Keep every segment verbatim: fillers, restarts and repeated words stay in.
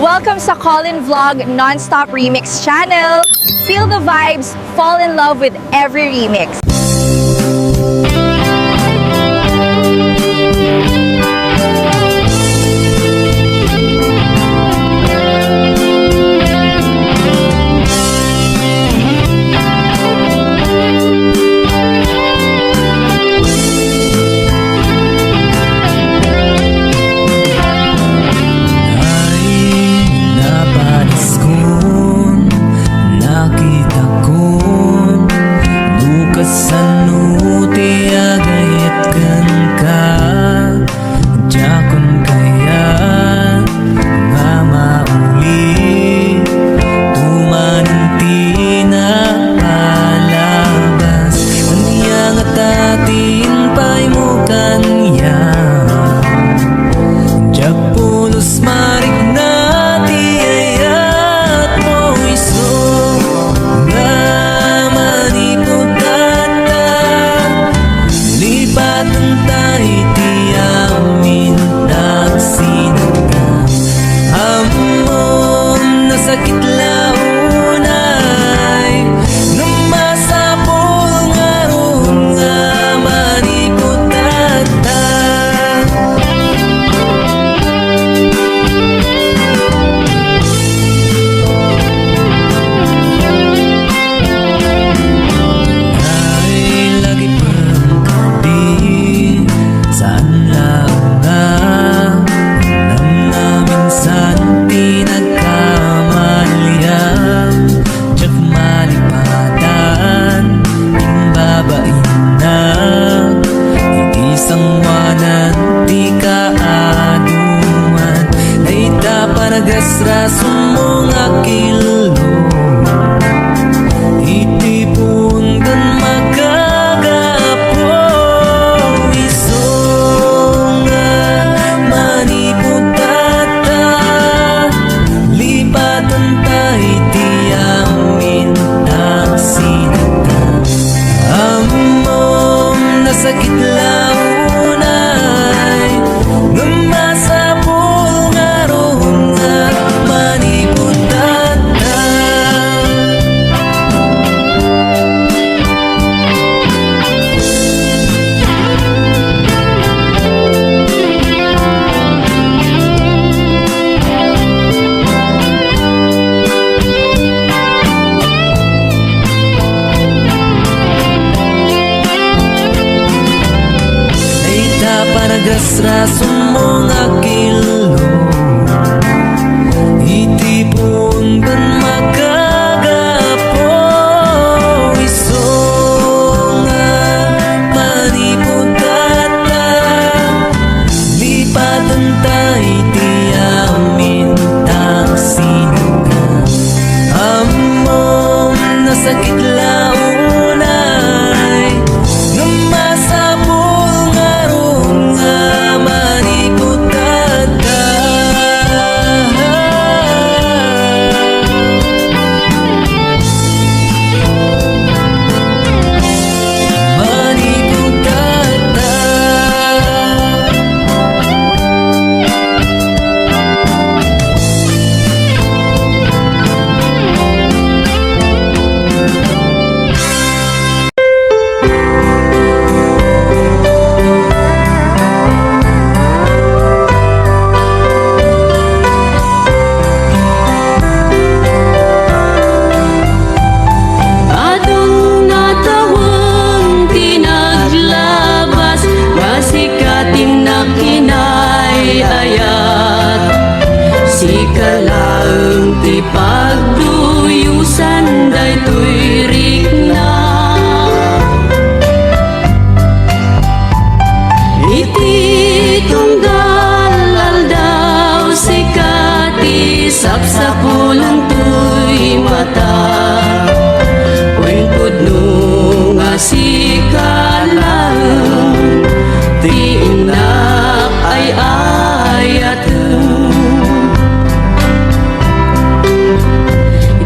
Welcome sa Colin Vlog Non-Stop Remix Channel. Feel the vibes, fall in love with every remix. Ay, napadaskon, nakitakon, no kasano ti agayat kenka. Diakon kayat nga mauli, tumanen ti napalabas. Ania ngata ti impaymo kaniak? Diak pulos marikna ti ayatmo isu nga manipud tatta. Lipaten ta iti amin a sinangam. Ammom, nasakit la unay, ngem masapul ngarud nga manipud tatta. Ay, lagipem kadi, saan la nga namnam insan ti nagkamaliam. Diak malipatan, imbabainna, iti sangoanan ti kaaduan. Dayta panagrasrasummo nga killo, iti puon ken makagapu isu nga manipud tatta. Lipaten ta iti amin a sinangam. Ammom, nasakit la unay, ngem masapul ngarud nga manipud tatta. Dayta panagrasrasummo nga killo, iti puon ken makagapu isu nga manipud tatta. Lipaten ta iti amin a sinangam. Ammom, nasakit la unay, ngem masapul ngarud nga manipud tatta. Manipud tatta. Adun a tawen ti naglabas, nga sika ti nakinay-ayat. Sika laeng ti pagduyosan daytoy rikna. Iti tunggal aldaw, sika ti sapsapulen toy mata. Wen pudno nga sika laeng ti innak ay-ayaten.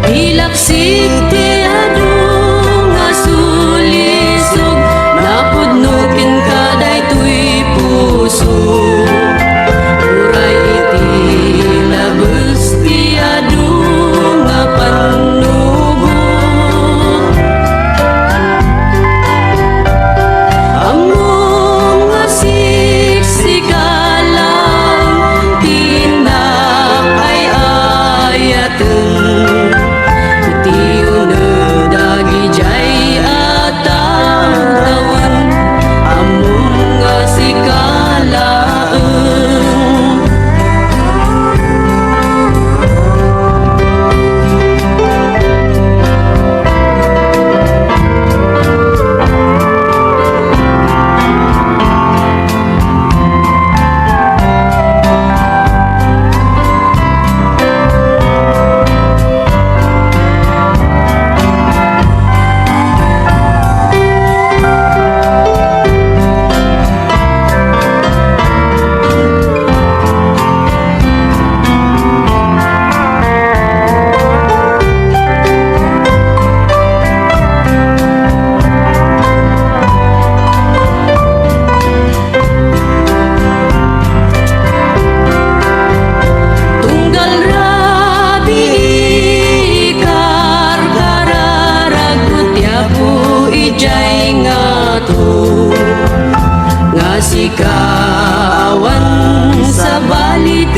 Iti lapsik ti adu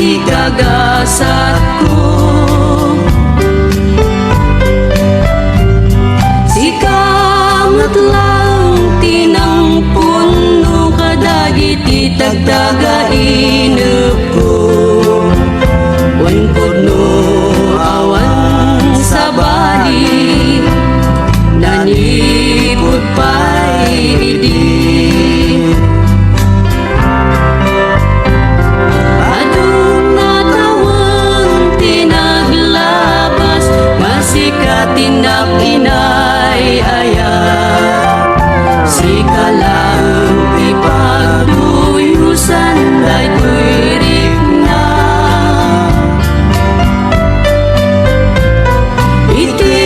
ikagasatko. Sika met laeng ti nangpunno kadagiti tagtagainepko. Wen pudno awan sabali, nanipud pay idi. Adun a tawen ti naglabas, nga sika ti nakinay-ayat. Sika laeng ti pagtuyosan daytoy rikna. Iti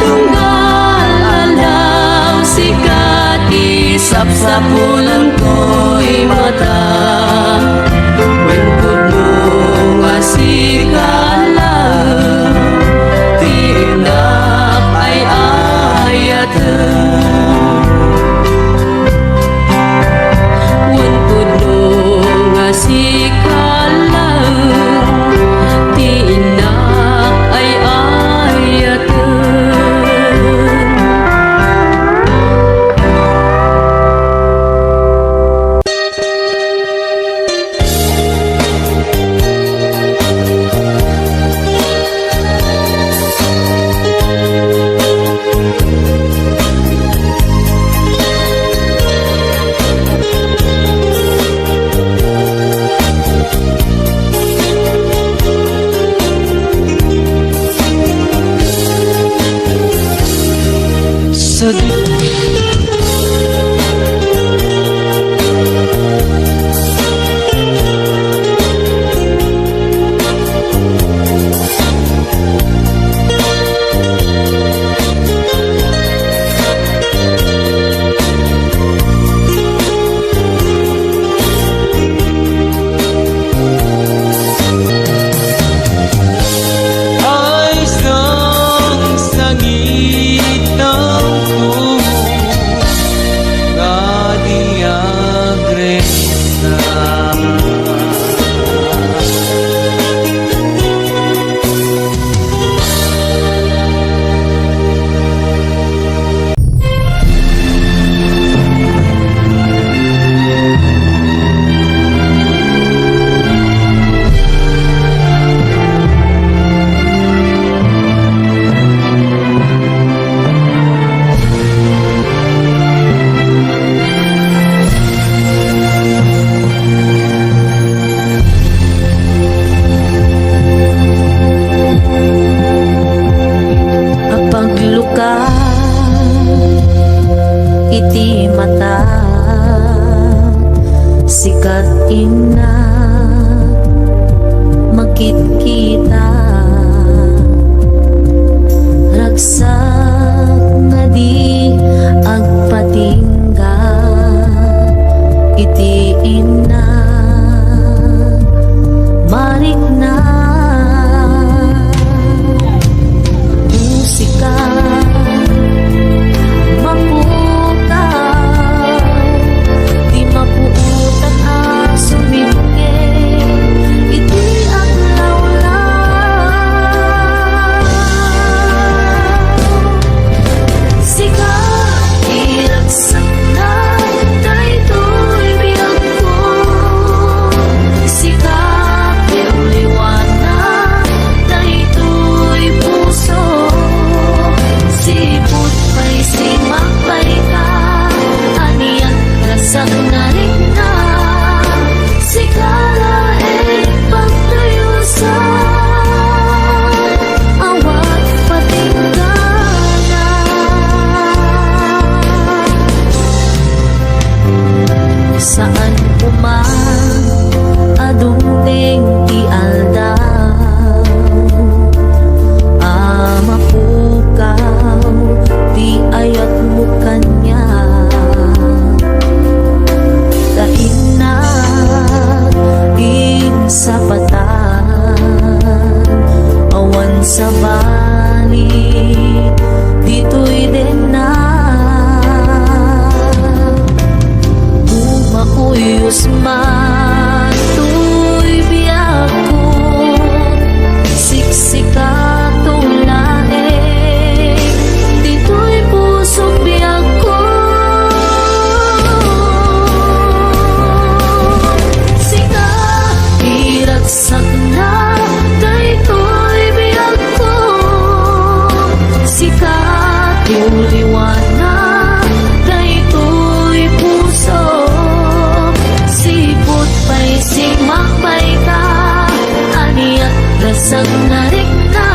tunggal aldaw, sika ti sapsapulenkoy mata. Wen pudno nga sika laeng ti innak ay-ayaten. Wen pudno nga sika laeng ti innak ay ayaten. Sa di- Ay, sang sangitangko nga di agresta. Apagluka iti mata, sikat inna, makitkita, ragsak nga di agpatingga iti inna. Marikna, musika, mapukaw, ti mapuotan a sumingge iti aglawlaw. Sika ti ragsakna daytoy biagko. Sika ti uliwana daytoy puso. Sipud pay si magbayka, anian ragsakna rikna. Sika laeng pagtuyosan, awan patinggana. Saan koma a dumteng ti aldaw a mapukaw ti ayatmo kaniak. Ta innak insapatan, awan sabali ditoy dennak. No makuyos man toy biag Kasang narikna,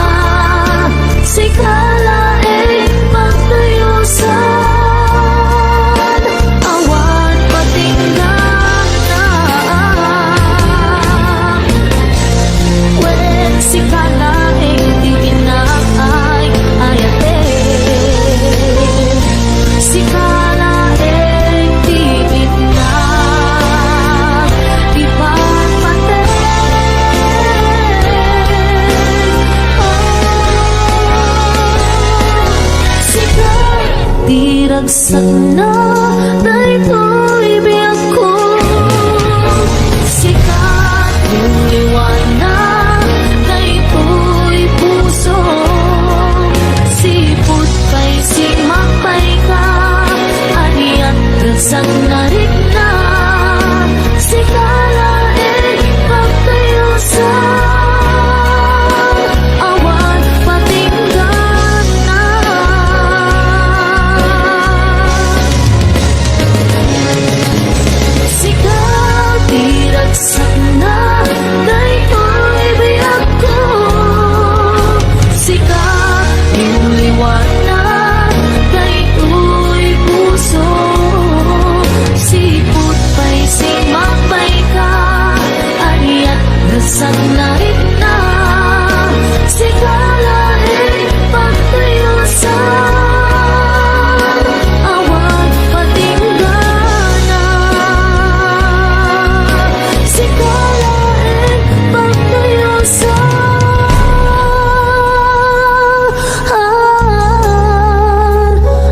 sika laeng pagtuyusan, awan patingganna. Wen, sika laeng ti innak ay ayaten. Sika laeng ti innak ipapateg. Oh, sika ti ragsakna daytoy biagko. Sika ti liwanag daytoy puso. Sipud pay simakbayka, aniat ragsakna rikna, sika laeng pagtuyusan, awan patingganna. Sika ti ragsakna daytoy biagko. Sika ti liwanag daytoy puso. Sipud pay simakbayka, aniat ragsakna rikna, sika laeng pagtuyusan, awan patingganna. Sika laeng pagtuyusan,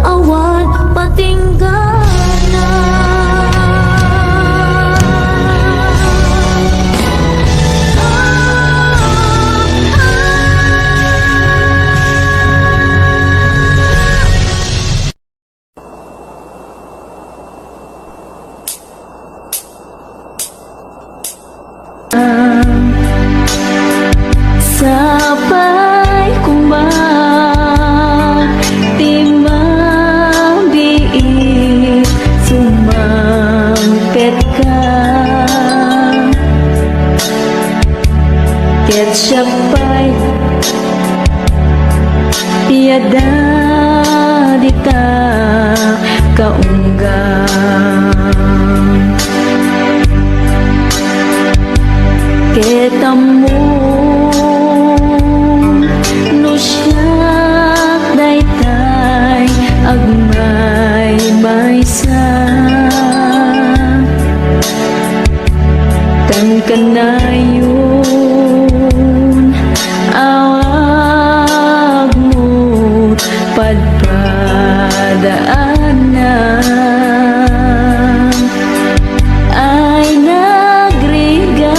awan patingganna. Sapay koma ti mabiit, sumangpetka. Ket siak pay ti adda dita kaunggan. Ket ammom no siak daytay agmaymaysa. Tan kanayon a agmut padpadaanna ay nagrigat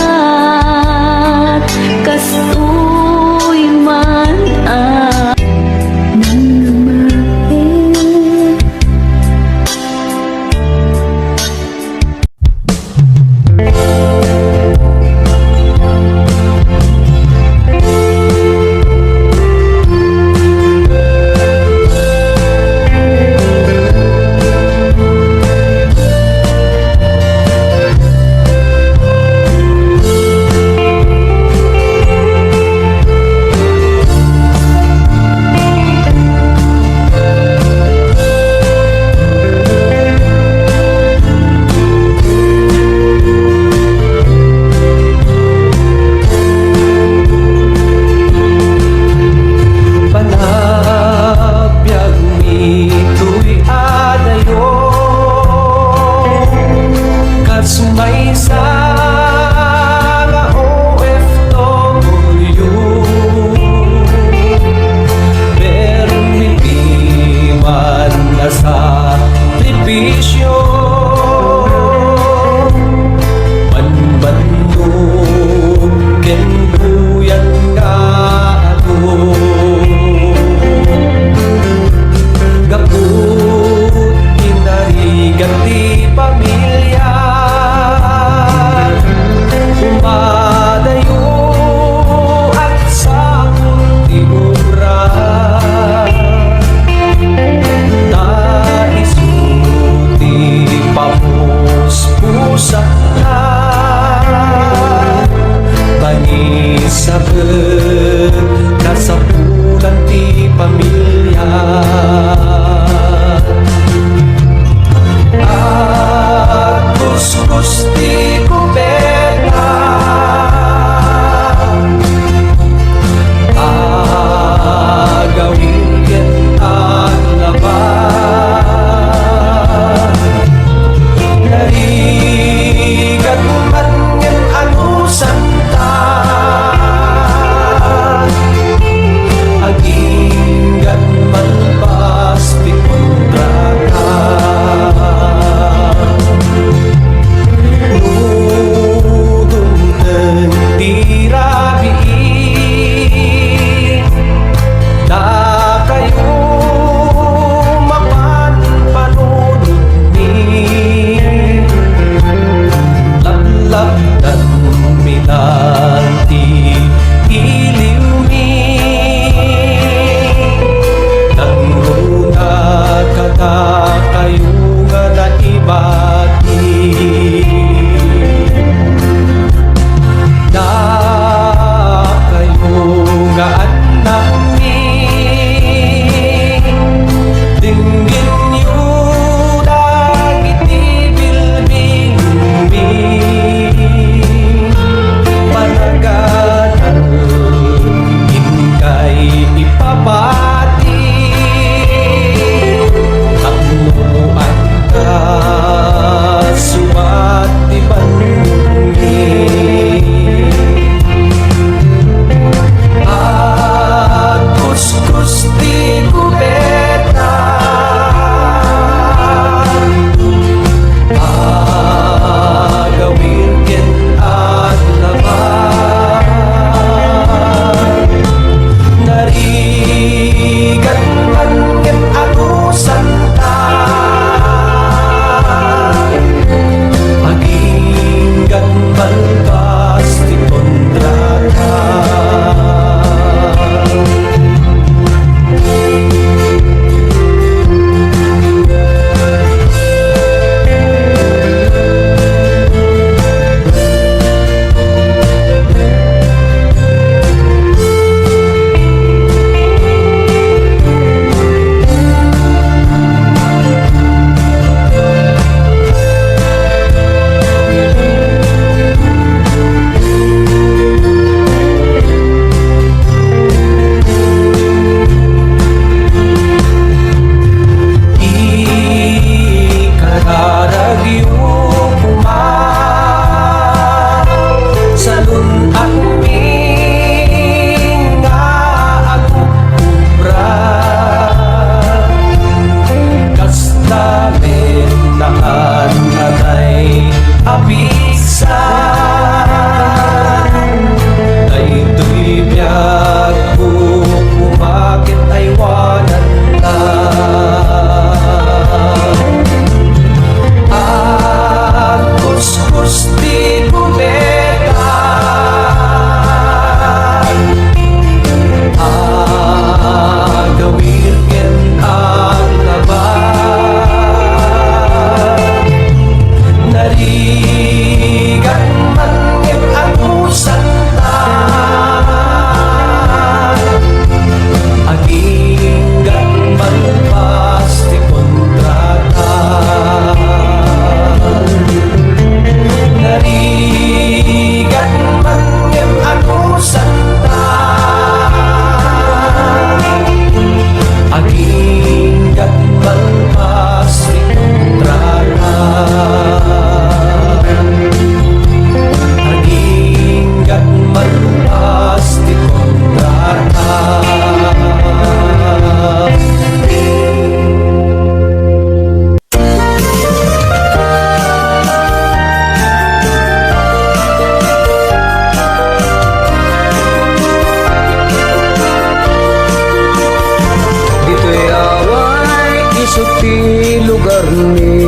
ti lugarmi.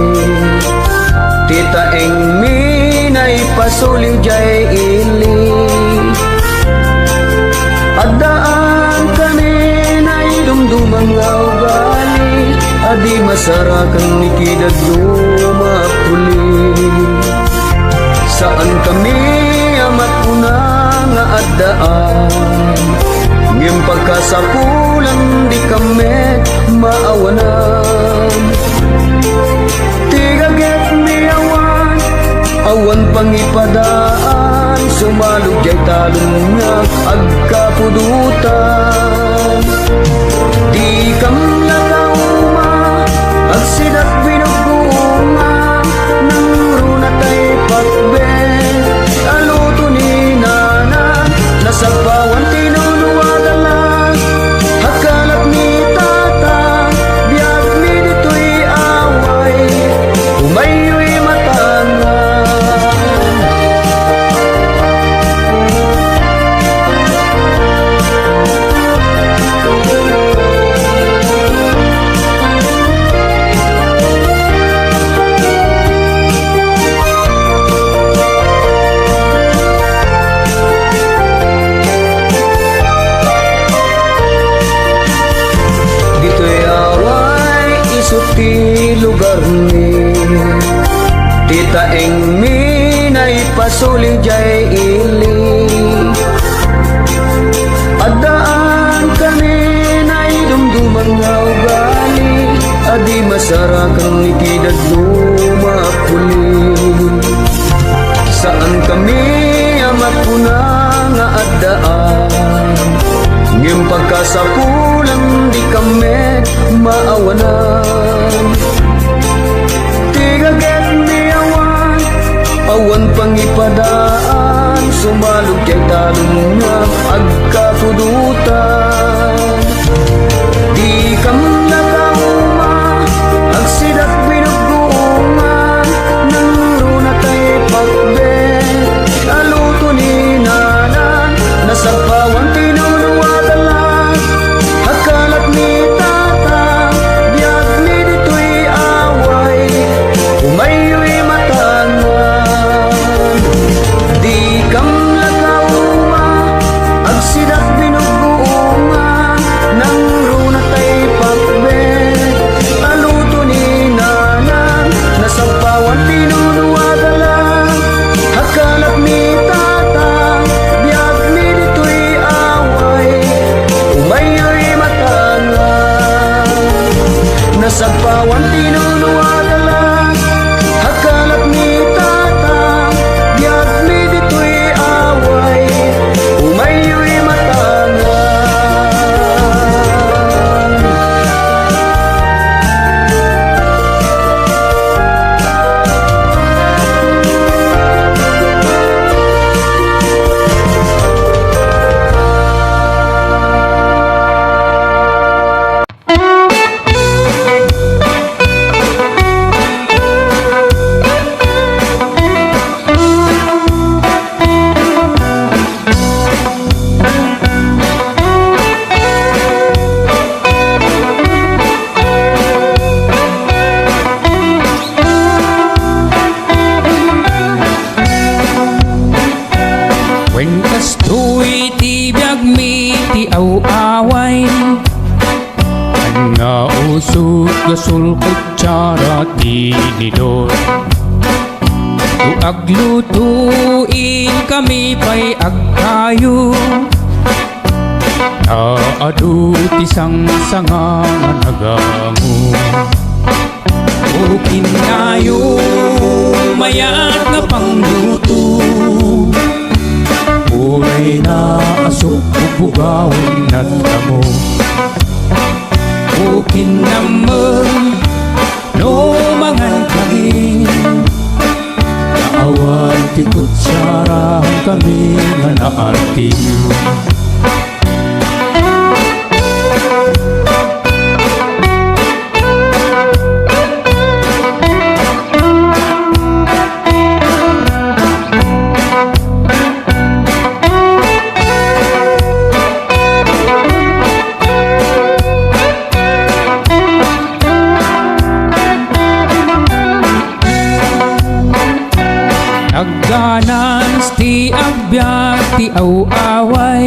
Ti taengmi naipasuli jay ili. Addaan kami naidumdumang nga ugali a di masarakan ni kidaduma puli. Saan kami a makuna nga addaan, ngem pagkasapulan di kami maawanan. Ti gagepmi awan, awan pangipadaan, sumalog jay talon nga agkapudotan. Dikam la kauma, agsidak binuggoongan, nangruna tay pakbe, aluto ni nana, nasagpawan ti nunuagala, hakkalak ni tata, biagmi ditoy away, umayyoy matangan. Ditoy away isu ti lugarmi, ti taengmi naipasuli jay ili. Addaan kami naidumdumang nga ugali a di masarakan iti dadduma a puli. Saan kami a makuna nga addaan, ngem pagkasapulan di kami maawanan. Ti gagepmi awan, awan pangipadaan, sumalog jay talon nga agkapudotan. Dikam la kauma, agsidak binuggoongan, nangruna tay pakbe, aluto ni nana, nasagpawan ti nunuagala, hakkalak ni tata, biagmi ditoy away, umayyoy matangan. Dikam la kauma, agsidak binuggoongan, nangruna tay pakbe, aluto ni nana, nasagpawan ti nunuagala, hakkalak ni tata, biagmi ditoy away, umayyoy matangan. Nasagpawan ti nunuagala, hakkalak ni tata, biagmi ditoy away, umayyoy matangan. Wen kastoy ti biagmi ti aw-away, ania usot nga sulkot, kutsara, tinidor. No aglutoen kami pay agkayo, ta adu ti sangsanga nga nagamo. O kinnayo, mayat nga pangluto, uray na a sukbugbugawen nadamo. O kinnamen, no mangan kami, ta awan ti kutsara kami nga naarti. Aw-away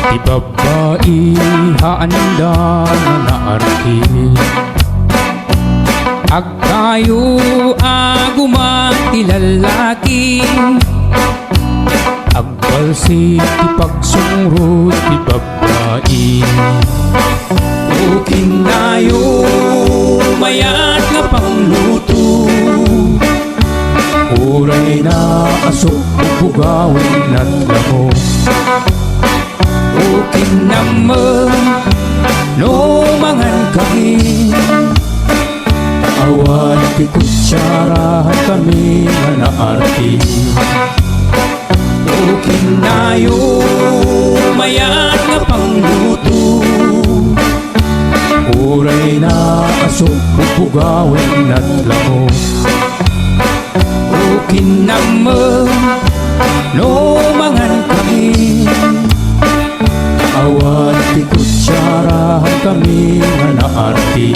ti babbai, haanda nga naarti. Agtayo a guma ti lallaki, agbalsi ti pagsungrot ti babbai. Ukinnayo mayat nga pangluto, uray naasok bubugawen natlago. Ukinnam no mangan kami, awan ti kutsarahan kami nga naarti. Ukinnayo mayat nga pangluto, uray naasok bubugawen natlago. Ukinnam no mangan kami, awan ti kutsarahan kami nga naarti.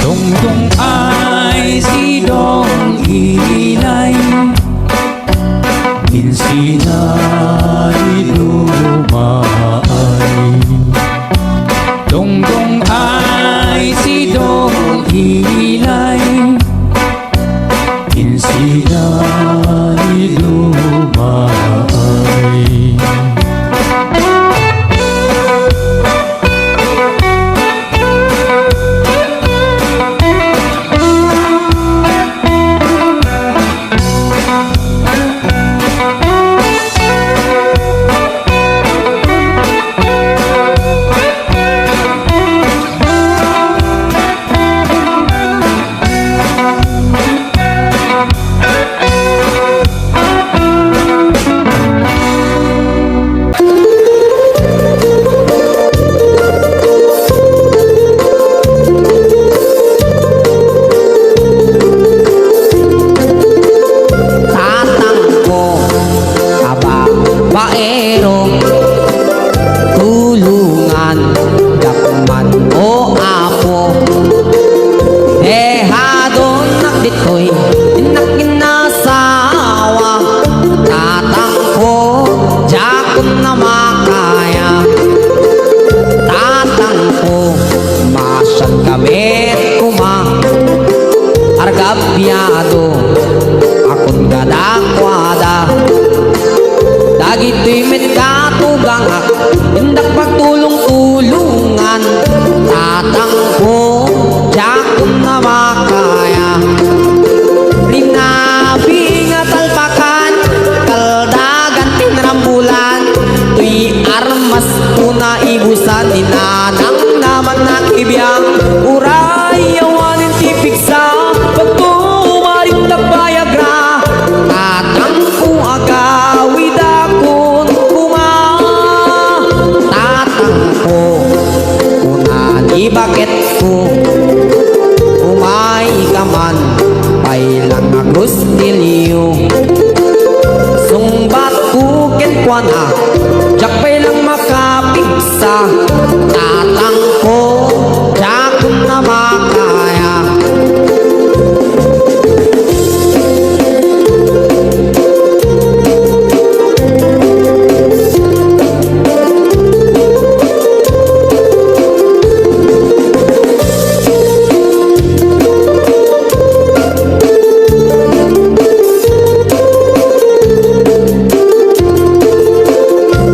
Dongdong ay si Dong Ilay, insinay dumaay. Dongdong ay si Dong Ilay, insinay dumaay. Tatangko a babaero, tulongan dakman, o Apo. Dehadonnak ditoy, innak inasawa, tatangko, diakon a makaya. Tatangko, masiak kami koma, argabiado, akon kadakuada. Dagitoy met katugangak, indak pagtulong-tulongan. Tatangko, diakon a makaya. Rinabi nga talpakan, kaldagan ti narambulan, toy armas ko naibusan, ni nanang naman nakibiang, uray awanen ti pigsa, pagtumarin dagbayagra, tatangko, agawidakon koma. Tatangko, kuna ni baketko, umayka man, pay lang agrostilio. Sungbatko kenkuana, diak pay lang makapigsa, tatangko, diakon a makaya.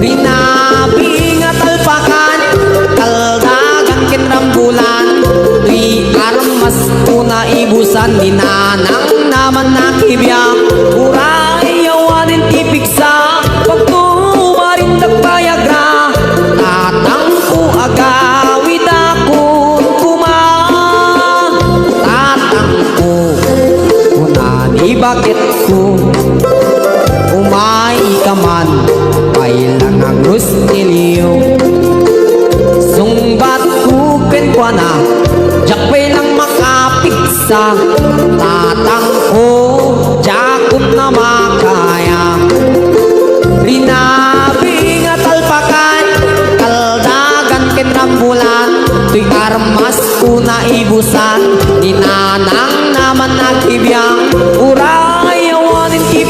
Rinabi nga talpakan, kaldagan ken rambulan, toy armas ko naibusan, ni nanang naman nakibiang, uray awanen ti pigsa, pagtumarin dagbayagra, tatangko, agawidakon koma. Tatangko, kuna ni baketko, umayka man, pay lang agrostilio. Sungbatko kenkuana, diak pay lang makapigsa, tatangko, diakon a makaya. Rinabi nga talpakan, kaldagan ken rambulan, toy armas ko naibusan, ni nanang naman nakibiang, uray awanen ti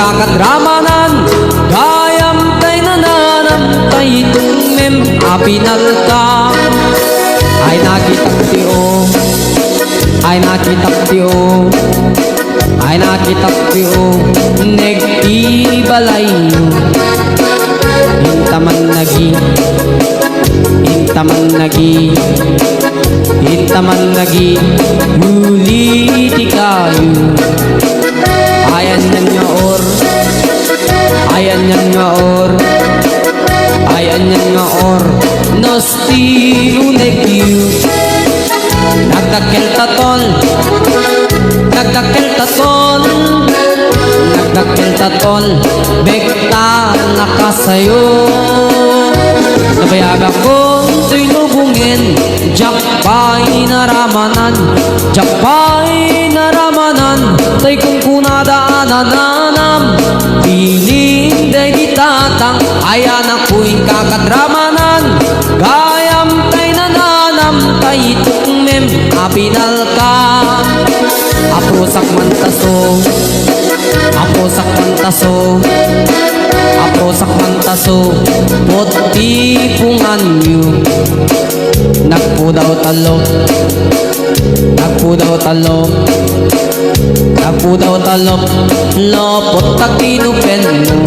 Kakadramanan, gayam tay nananam tay tungmem a pinalka. Ay nakitak ti o, ay nakitak ti o, ay nakitak ti o, neg ti balayyo. Intaman nagi, intaman nagi, intaman nagi, huli ti kayo. Ayan yan nga or, ayan yan nga or, ayan yan nga or, no still you. Nagdakkel ta tol, nagdakkel ta tol, nagdakkel ta tol, bekta nakasayo. Nabayagak ko, toy lubongen, diak pay naramanan, diak pay naramanan, tay kunkunada a nananam. Bilin daydi tatang, ayan ako inkakadramanan, gayam tay nananam, tay tukmem a pinalka. Aprosak man taso, aprosak man taso, aprosak man taso, puti punganyo. Nagpudaw talok, nagpudaw talok, nagpudaw talok, lopot ta tinupen mo.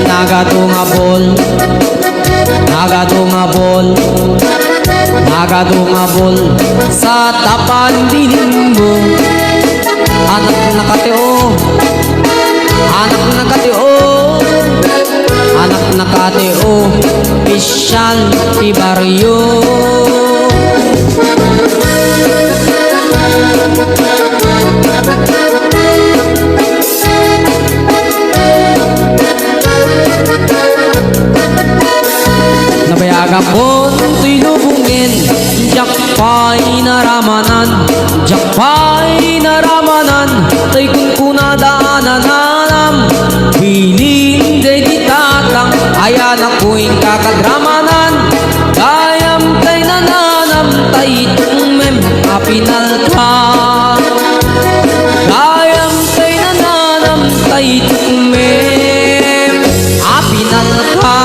Nagadu nga bol, nagadu nga bol, nagadu nga bol, sa tapan din mo. Anak na kateo, anak na kateo, anak na kateo, pisyal ti baryo. Nabayagak ko toy lubongen, diak pay naramanan, diak pay naramanan, tay kunkunada a nananam. Bilin daydi tatang, ayan ako inkakadramanan, gayam tay nananam, tay tukmem a pinalka. Gayam tay nananam, tay tukmem a pinalka.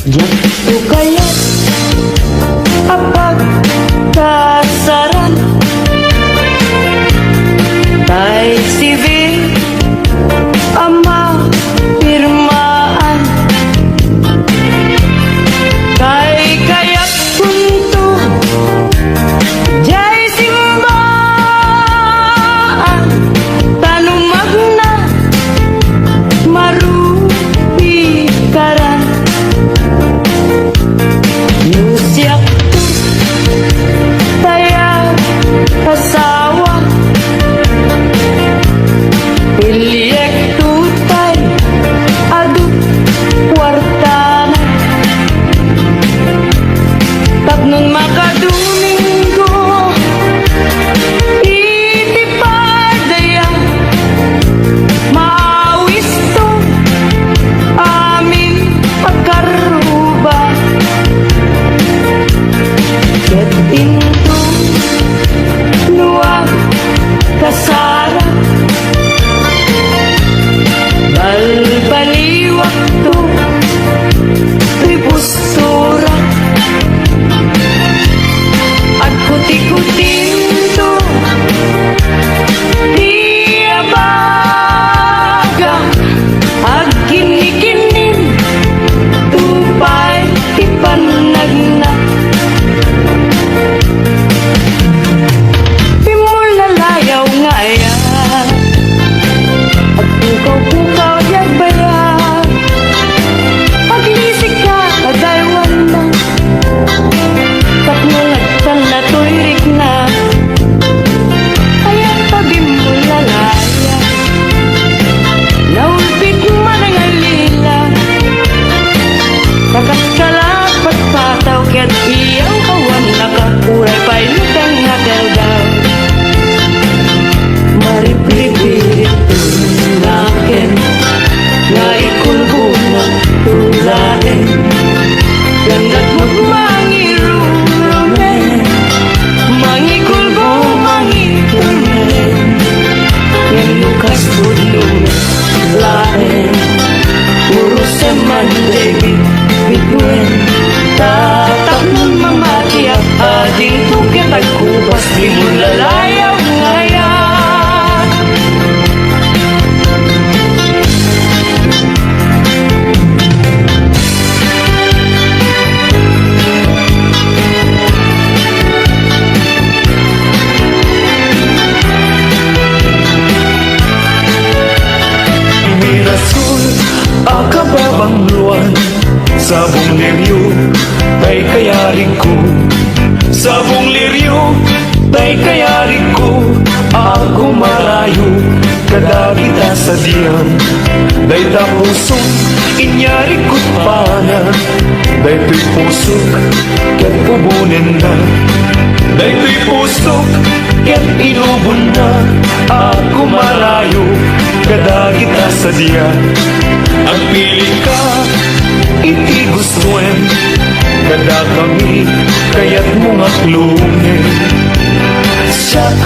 Diak to kayat a pagkasaran, tay sivil a mapirmaan. Kay kayat kunto, diay simbaan, ta no magna, marupikaran. No siak to, tay asawa, piliek to tay adu kuartana. Tapno makadumingo iti padaya, maawisto amin a karruba. Ket inton no agkasarak, balbaliwakto ti postura. Agkutikutinto ti abaga, agkinnikinnin to pay ti pannagna. Pimmulalayaw nga aya, agpukaw-pukaw diay bayag, aglisika kadaywanna, tapno nagtanna toy rikna. Aya ta bimmulalayaw, naulpit manangalila, ta kas kalapatpataw ket Arigko, sabong lirio, tay kayarigko, a agumarayo kadagita sadian. Dayta pusok, inyarigko't panan, daytoy pusok, ket ubonenna. Daytoy pusok, ket inubonna, a agumarayo kadagita sadian. Agpilika iti gustoem, kadakami, kayatmo nga klongen. Siak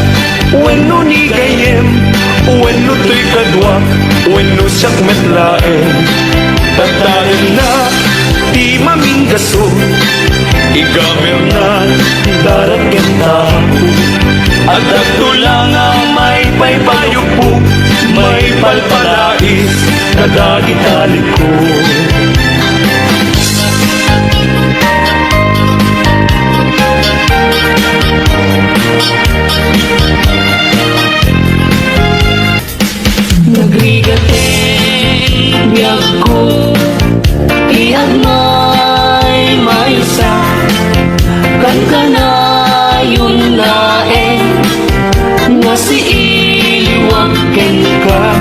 wenno ni gayyem, wenno toy kaduak, wenno siak met laeng. Tattaennak ti maminggaso, igamirnak dara ken tapo. Addakto la nga maipaypayuppo, maipalpalais kadagita likod. Nagrigat ti biagko, ti agmaymaysa, kankanayon laeng nga siiliwak kenka.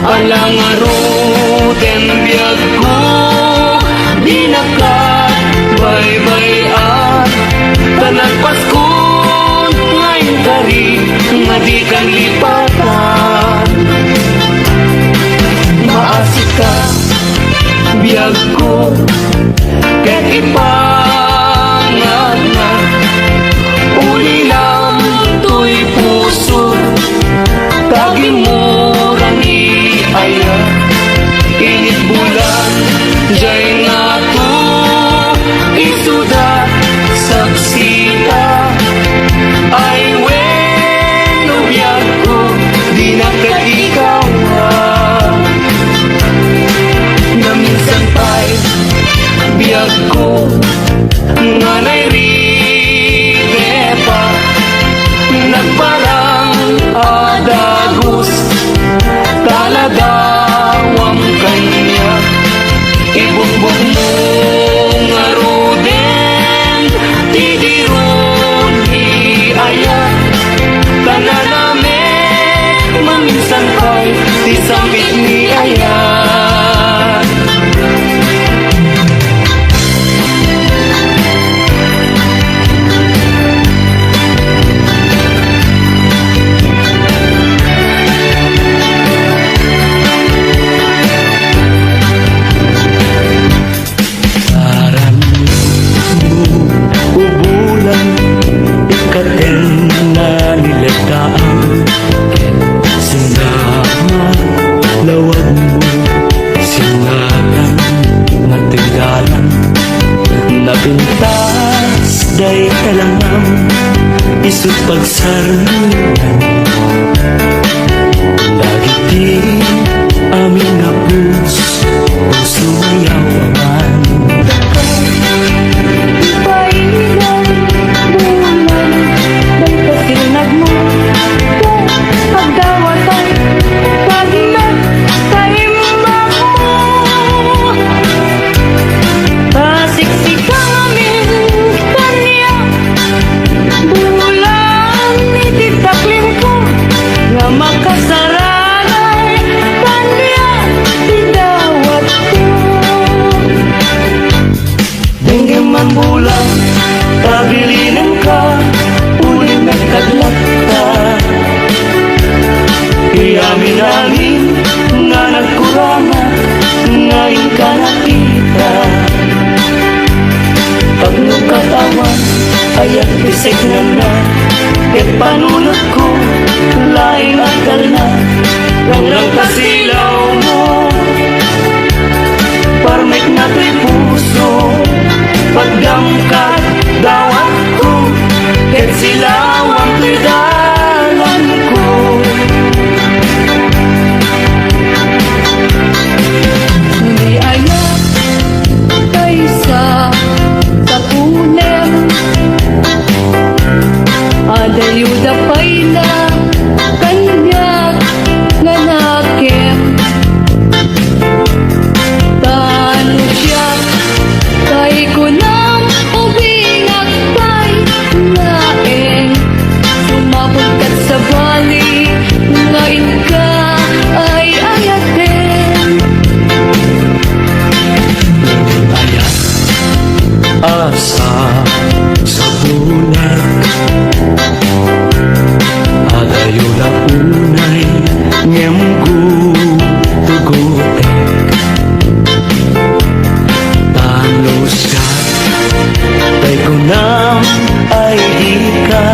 Ala ngaruden biagko, dinaka baybay-an, ta nagpaskon nga inkari nga dikan lipatan. Maasika, biagko, ket ipanganna, ulilam toy puso, tagimura ni aya. Init bulan, jay ngato, isuda, saksita. Ay wenno biagko, dinak ket ikaw, ah. Naminsan pay, biagko, nga nairite pa, nagparang a dagus, ta ladawam kaniak. Ibukbokmo ngaruden ti diron ni aya, ta nanamek maminsan pay ti sambit ni aya. Aramidmo, ubulan, ikkaten na ni lettaan, ket sinna nga lawagmo, sinna nga toy dalan, napintas dayta langam, isu pagsarnengan dagiti amin a pus-, puso nga yaw aman. Ipailan bulan, dayta sinagmo, agdawatan, pagnak-, kaimbagmo. Pasiksikamin kaniak, bulan iti taklimko, nga makasaragay kaniak ti dawatko. Denggem man bulan, ta bilinenka, ulimek kad latta. Ti amin-amin nga nagkurana, nga inka nakita. Tapno katawan, ayak ti seknanna, ket panunotko, laeng agkalna. Langlangta silawmo, parmekna toy puso, pagdamkak dawatko, ket silawam toy dalanko. Ni aya, kaysa, tapunem, adayo da payna, kaniak nga nakem. Adayo la unay ngem gutugotek. Panuska, tay kunam ay dika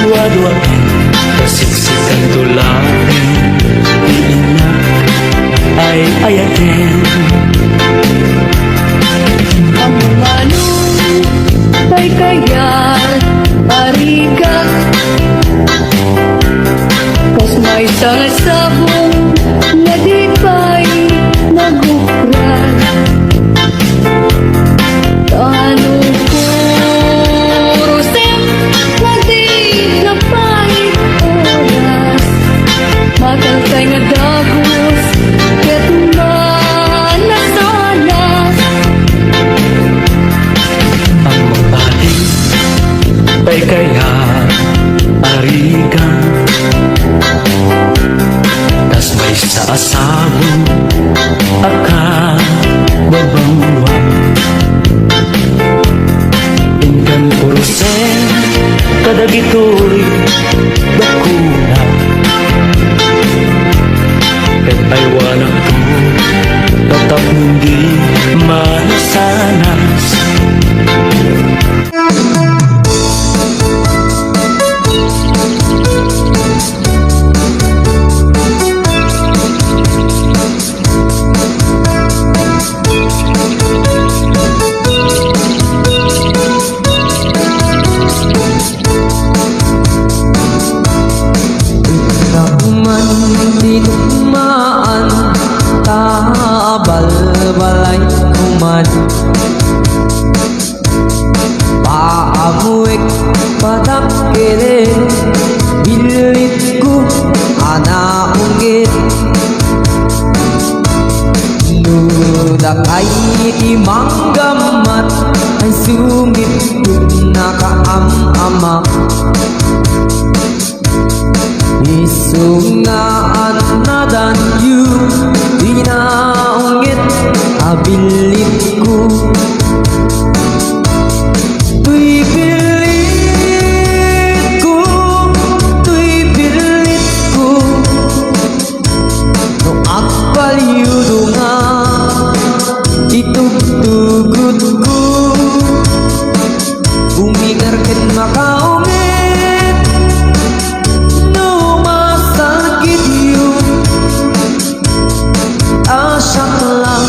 duaduaen, kasiksikento laeng ti innak ay ayaten. Ammom no tay kayat a rigat, kas maysa nga sabong nga di pay nagukran. Tano puro sep nga di napay oras, matalkay nga dagus ket manasanas. Ammom pay tay kayat a rigat, kas maysa a sabong a kababanuan. Inkan puro sep kadagitoy dakuna. Ket aywanakto tapno di manasanas. Nakuman ti tukmaan, ta balbalay kuman. Paamuek, patakkelek, billitko a naunget. No dakay ti manggammat, ay sumiptutnaka am-ama. Isu nga annadanyo ti naunget a billitko. Toy billitko, toy billitko, no agpalyo dunga ti tugtugotko. Umingar ken makaunget no masakityo, ta siak lang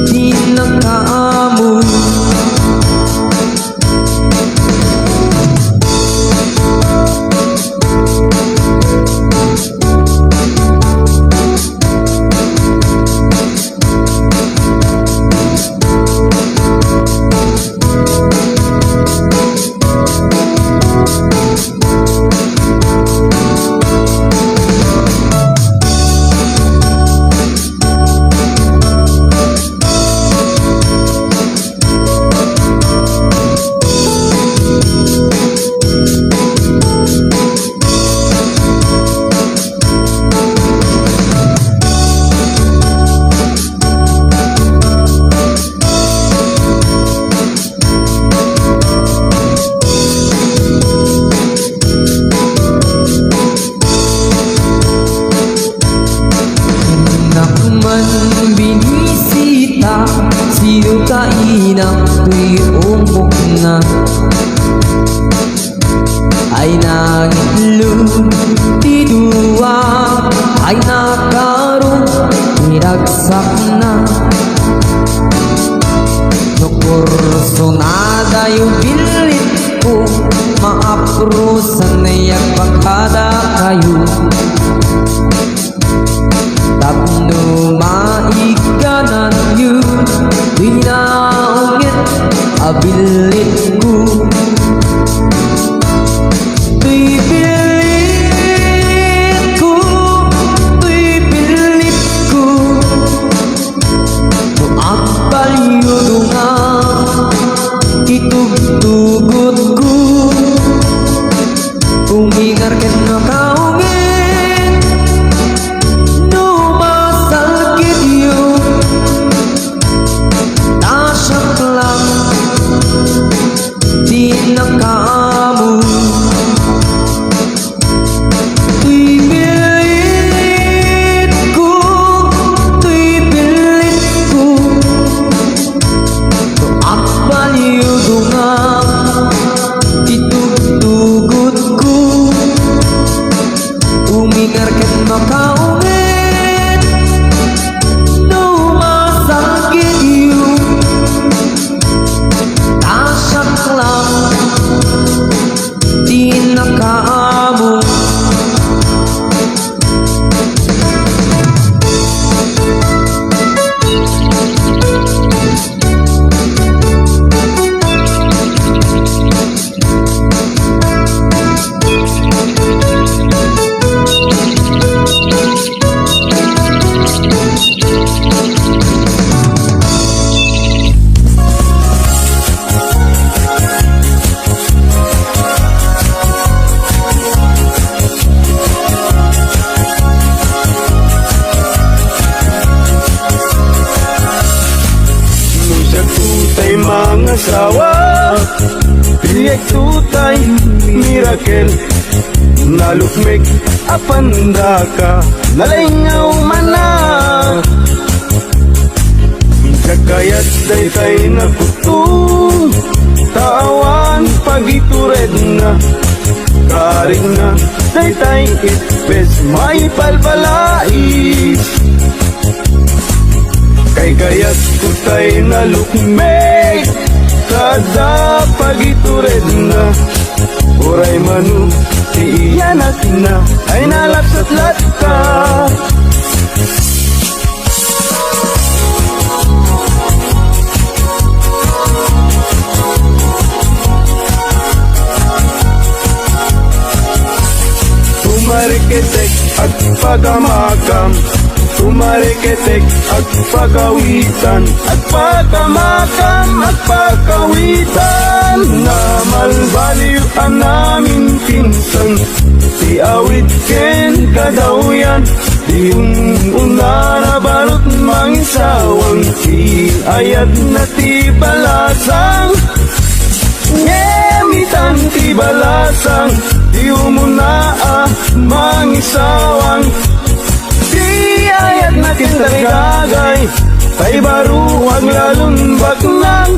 ti nakaammo. Innak man binisita, sino ka, inak, toy umokna. Ay nangitlo ti dua, ay nakaro ti ragsakna. No kurso nadayo billitko, maaprosan agpakadakayo. Tapno maikkananyo ti naunget a billitko. Toy billitko, toy billitko, no agpalyo dunga ti tugtugotko. Umingar ken makaunget no masakityo, ta siak lang Mangasawa, proyekto tay miracle. Nalukmeg a pandaka, nalengaw man a. Diak kayat daytay nakuttong, ta awan pagituredna. Kaarigna daytay ipis, maipalpalais. Kaykayatko tay nalukmeg, ta adda pagituredna. Uray mano ti iyanatna, ay nalapsat latta. Tumariketek, agpakamakam. Tumariketek, agpakawitan. Agpakamakam, agpakawitan. Namalbaliw a namintinsan ti awit ken kadawyan. Ti un-una nabalot mangisawang, ti ayatna ti balasang. Ngem itan ti balasang, ti umuna a mangisawang. Ti ayatna ken tarigagay, tay baro aglalon baknang.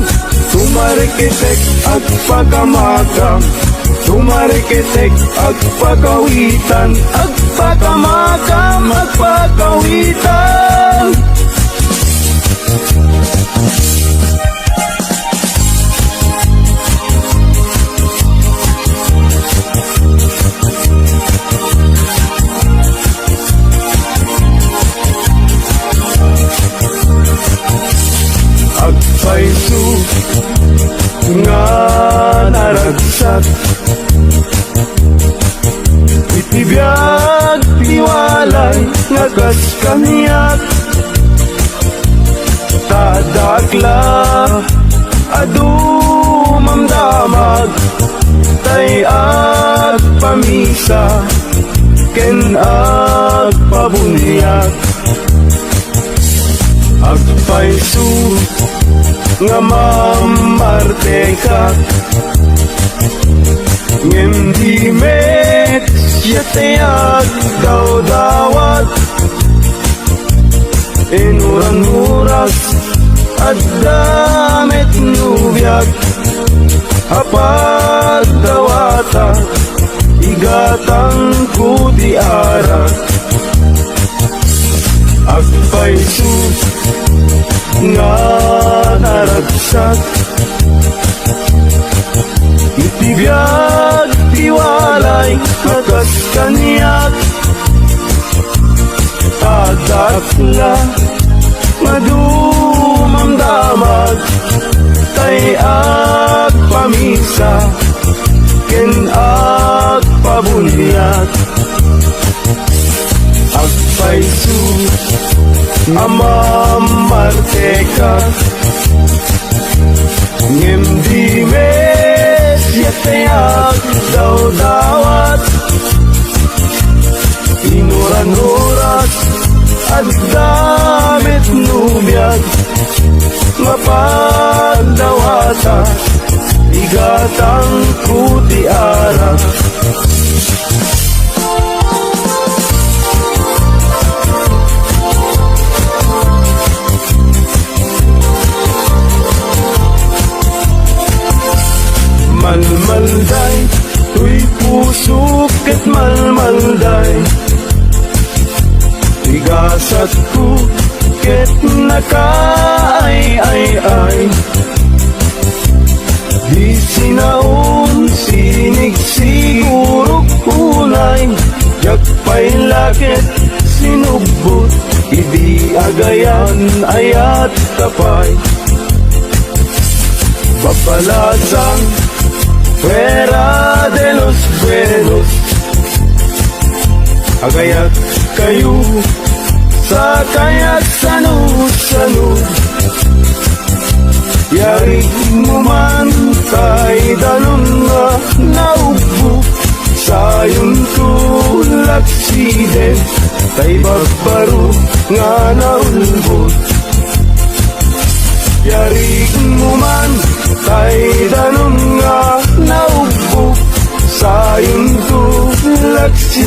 Tumarikitek, agpakamakam. Tumarikitek, agpakawitan. Agpakamakam, agpakawitan. Agpayso nga naragsak iti biag ti walay nga kas kaniak. Ta dakla a dumamdamag, tay agpamisa ken agpabuniag. Agpayso nga mammartekak, ngem di met siak ti agdawdawat. Inuran oras, adda met no biag a pagdawatak, igatangko ti arak. Agpayso nga naragsak iti biag ti walay nga kas kaniak. Adda dakla nga dumamdamag, tay agpamisa ken agpabuniag. Agpayso a mammartekak, ngem di met siak ti agdawdawat. Inuran oras, adda met no biag nga pagdawatak, igatangko ti arak. Malmalday toy pusok ket malmalday ti gasatko ket nakaay-ay-ay. Di sinaon, sinigsigurok unay, diak pay la ket sinubbot idi agayan-ayat ta pay. Babalasang fuera de los buenos. Agayat kayo, sakay agsano-sano. Yarig mo man tay danum nga naugbog, sayon to laksiden tay babbaro nga naulbod. Yarig mo man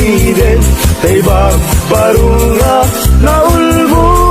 Iden, tay bagbaro nga naulbod.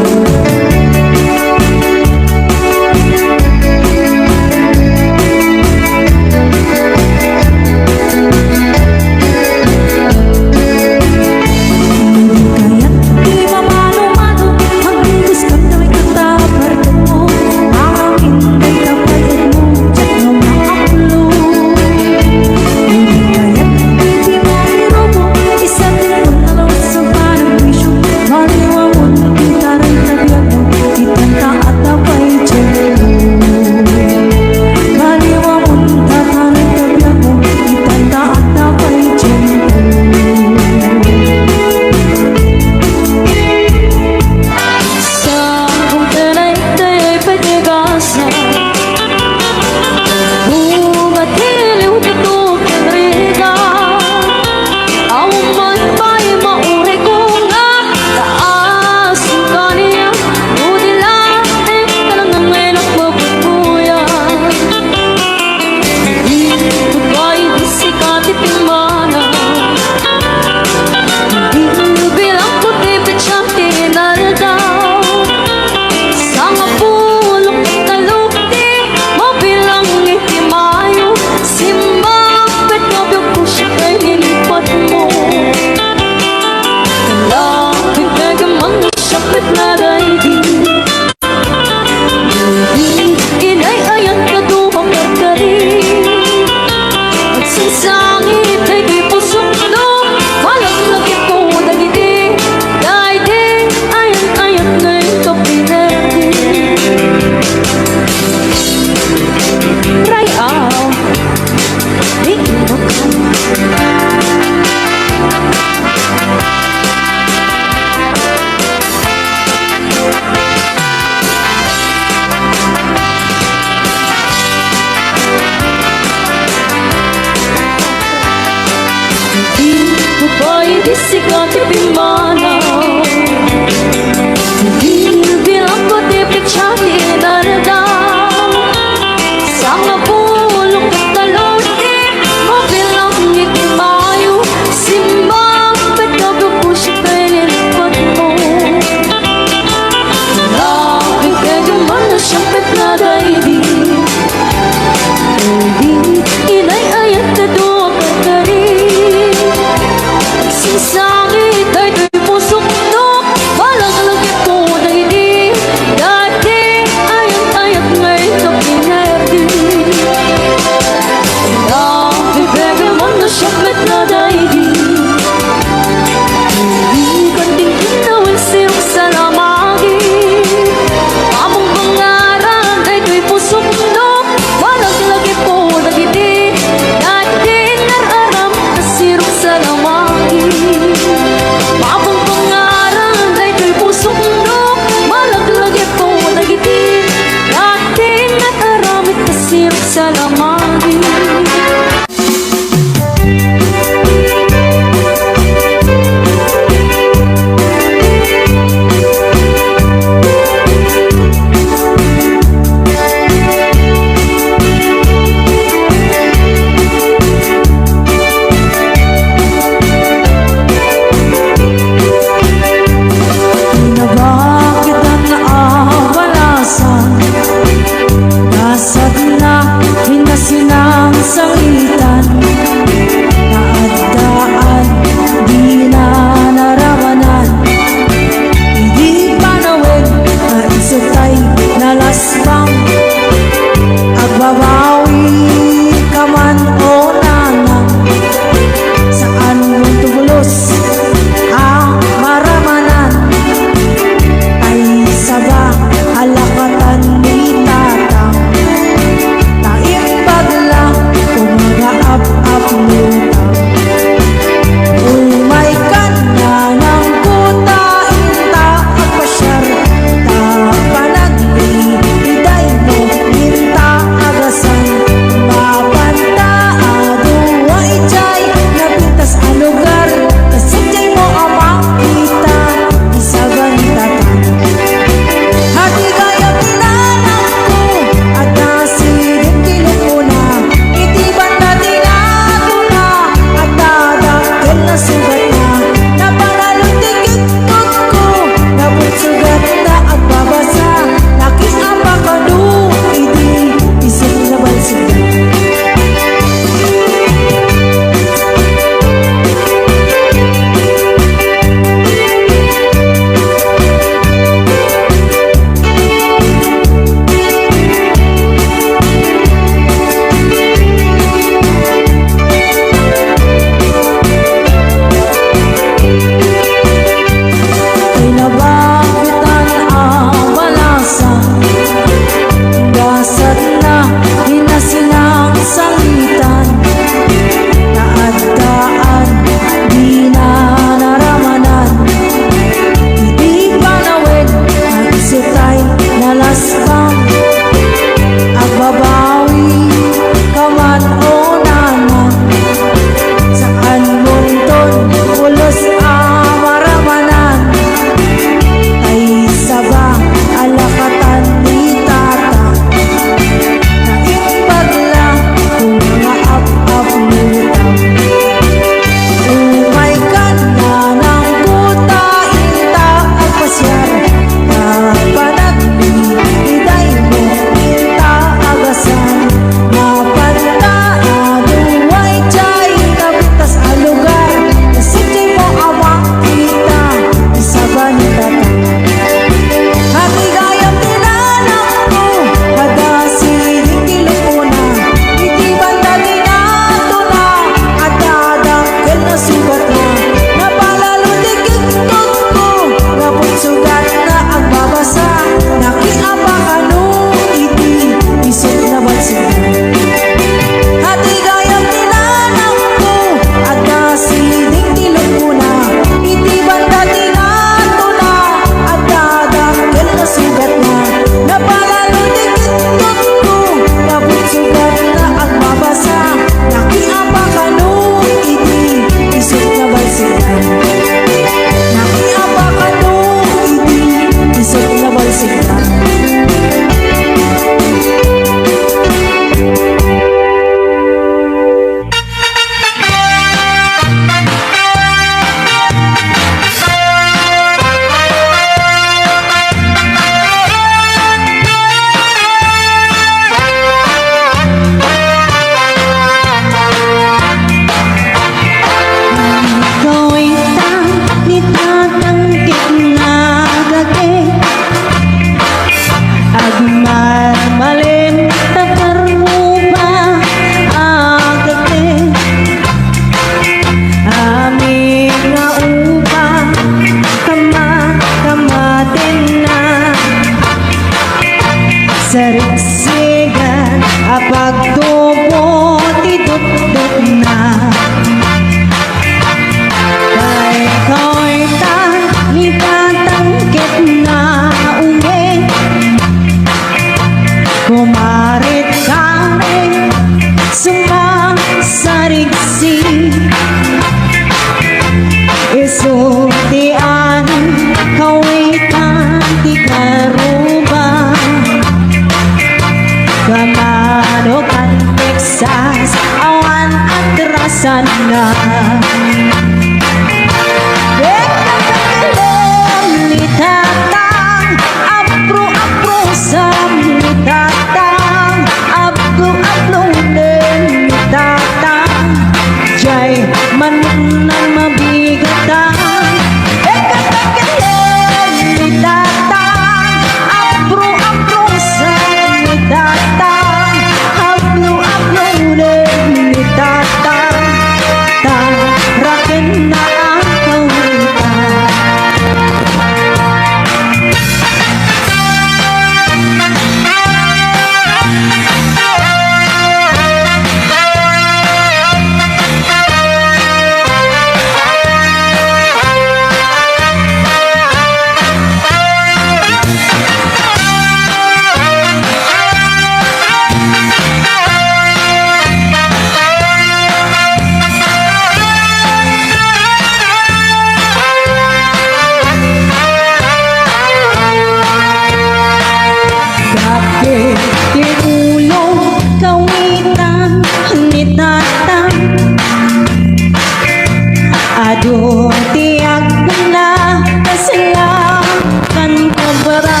Ti agna, kasla, kan kabara,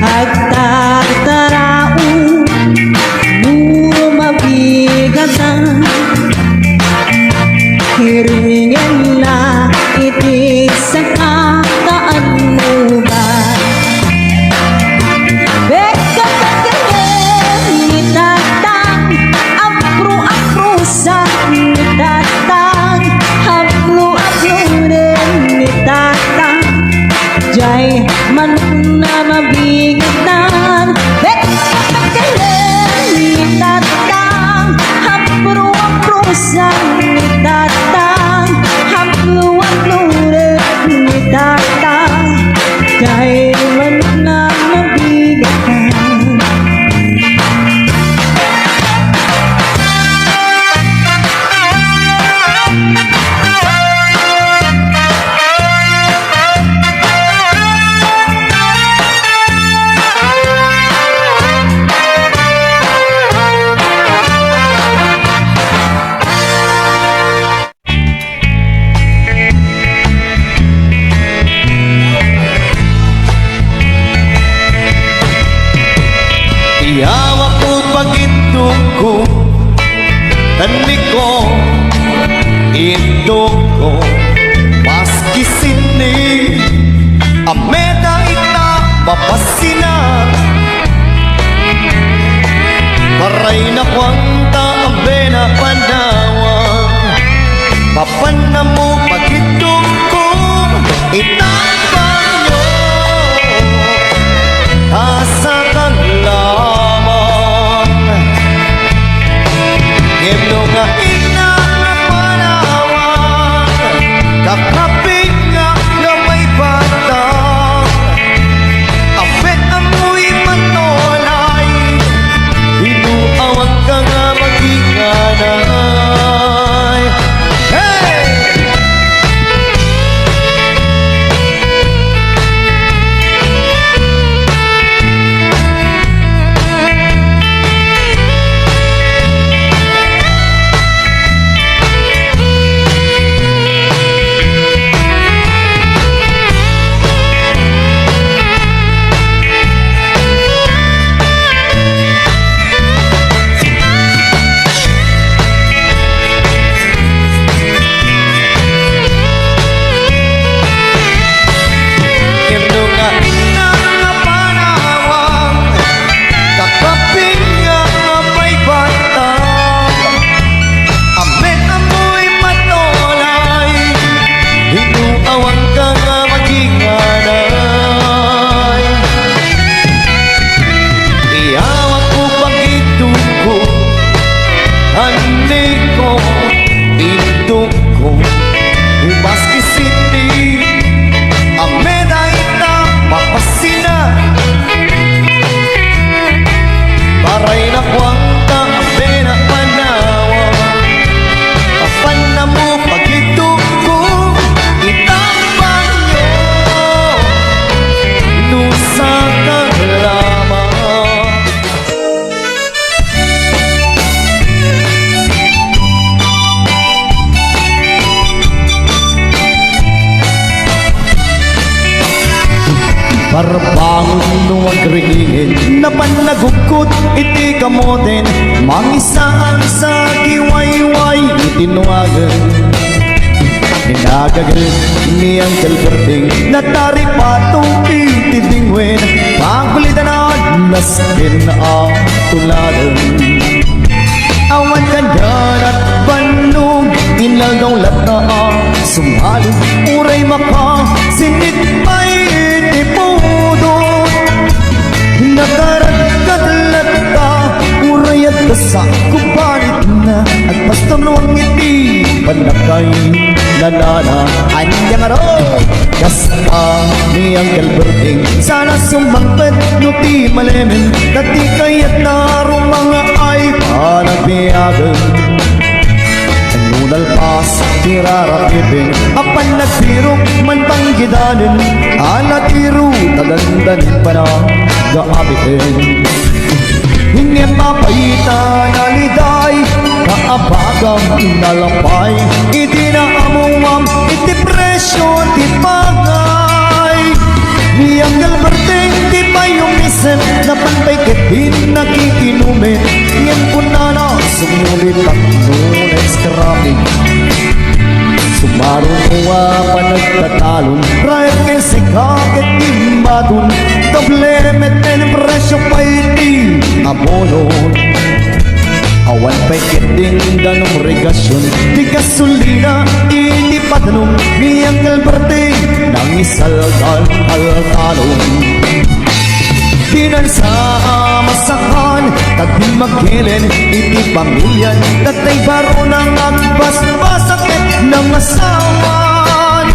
agtartarao, no mabigatan, hiringenna iti sakataan no ba. Pekka-pekka ni Tatang, apro-aprosan ni Tatang, apro-apronen ni Tatang. Jay manok na mabigatan, pekka-pekka ni Tatang, apro-aprosan ni Tatang, apro-apronen ni Tatang. Kay man na mabigat. Iyawakko, pagitdokko, tanniko, itdokko, maski sini, ameda ita mapasina. Paray na kuanta, amena panawa. Papanna mo, pagitdokko, ita banyo. Asa kang lamang. Ngem no nga ina nga panawa, kakaping nga, nga may bata. Apet amoy matulay, binuawang ka nga maginganay. Hey! Ngem no nga ina nga panawa, kakaping nga may bata. Amet amoy matulay, binuawang ka nga maginganay. Iyawakko, pagitdokko, tanniko, itdokko, maski sini, ameda ita mapasina. Paray na kuanta, amena panawa. Papanna mo, pagitdokko, ita banyo. No saka lamang. Parbangon no agriingin, napan nagugkot iti kamoten, mangisaan sa kiwayway iti nuangen. Inagagel ni Uncle Berting, nataripato iti dingwen, pagbalitanan nasken a tuladen. Awan kanian a bannog, inaldaw latta a sumalog, uray makasinit pay iti pudot. Nakaradkad latta, uray adda sa kubanitna, agpastunuang iti pannakainanana. Ania ngarud? Kasta ni Uncle Berting, sana sumangpet no ti malemen, ta ti kayatna rumangaay panagbiagen. No nalpas ti rarapipen, apan nagbirok man panggidanen, a natiro ta dandanin panaggaabiten. Ngem apay ta naliday, kaabagam nalapay, idi naammuam iti presio ti pagay. Ni Uncle Berting ti payumisem, napan pay ketdin nakikinumen, ngem kunana, sumulitak no next traffic. Sumaruno a panagtatalon, raep ken sika ket imbaton, doble met ken presio pay ti abono. Awan pay ketdin danum regasion ti gasolina iti padalum ni Uncle Berting, nangisalkan altalon. Pinansa a masakan, tagdi makilen iti pamilian, datay baro nang agbasbasak ket nangasawan.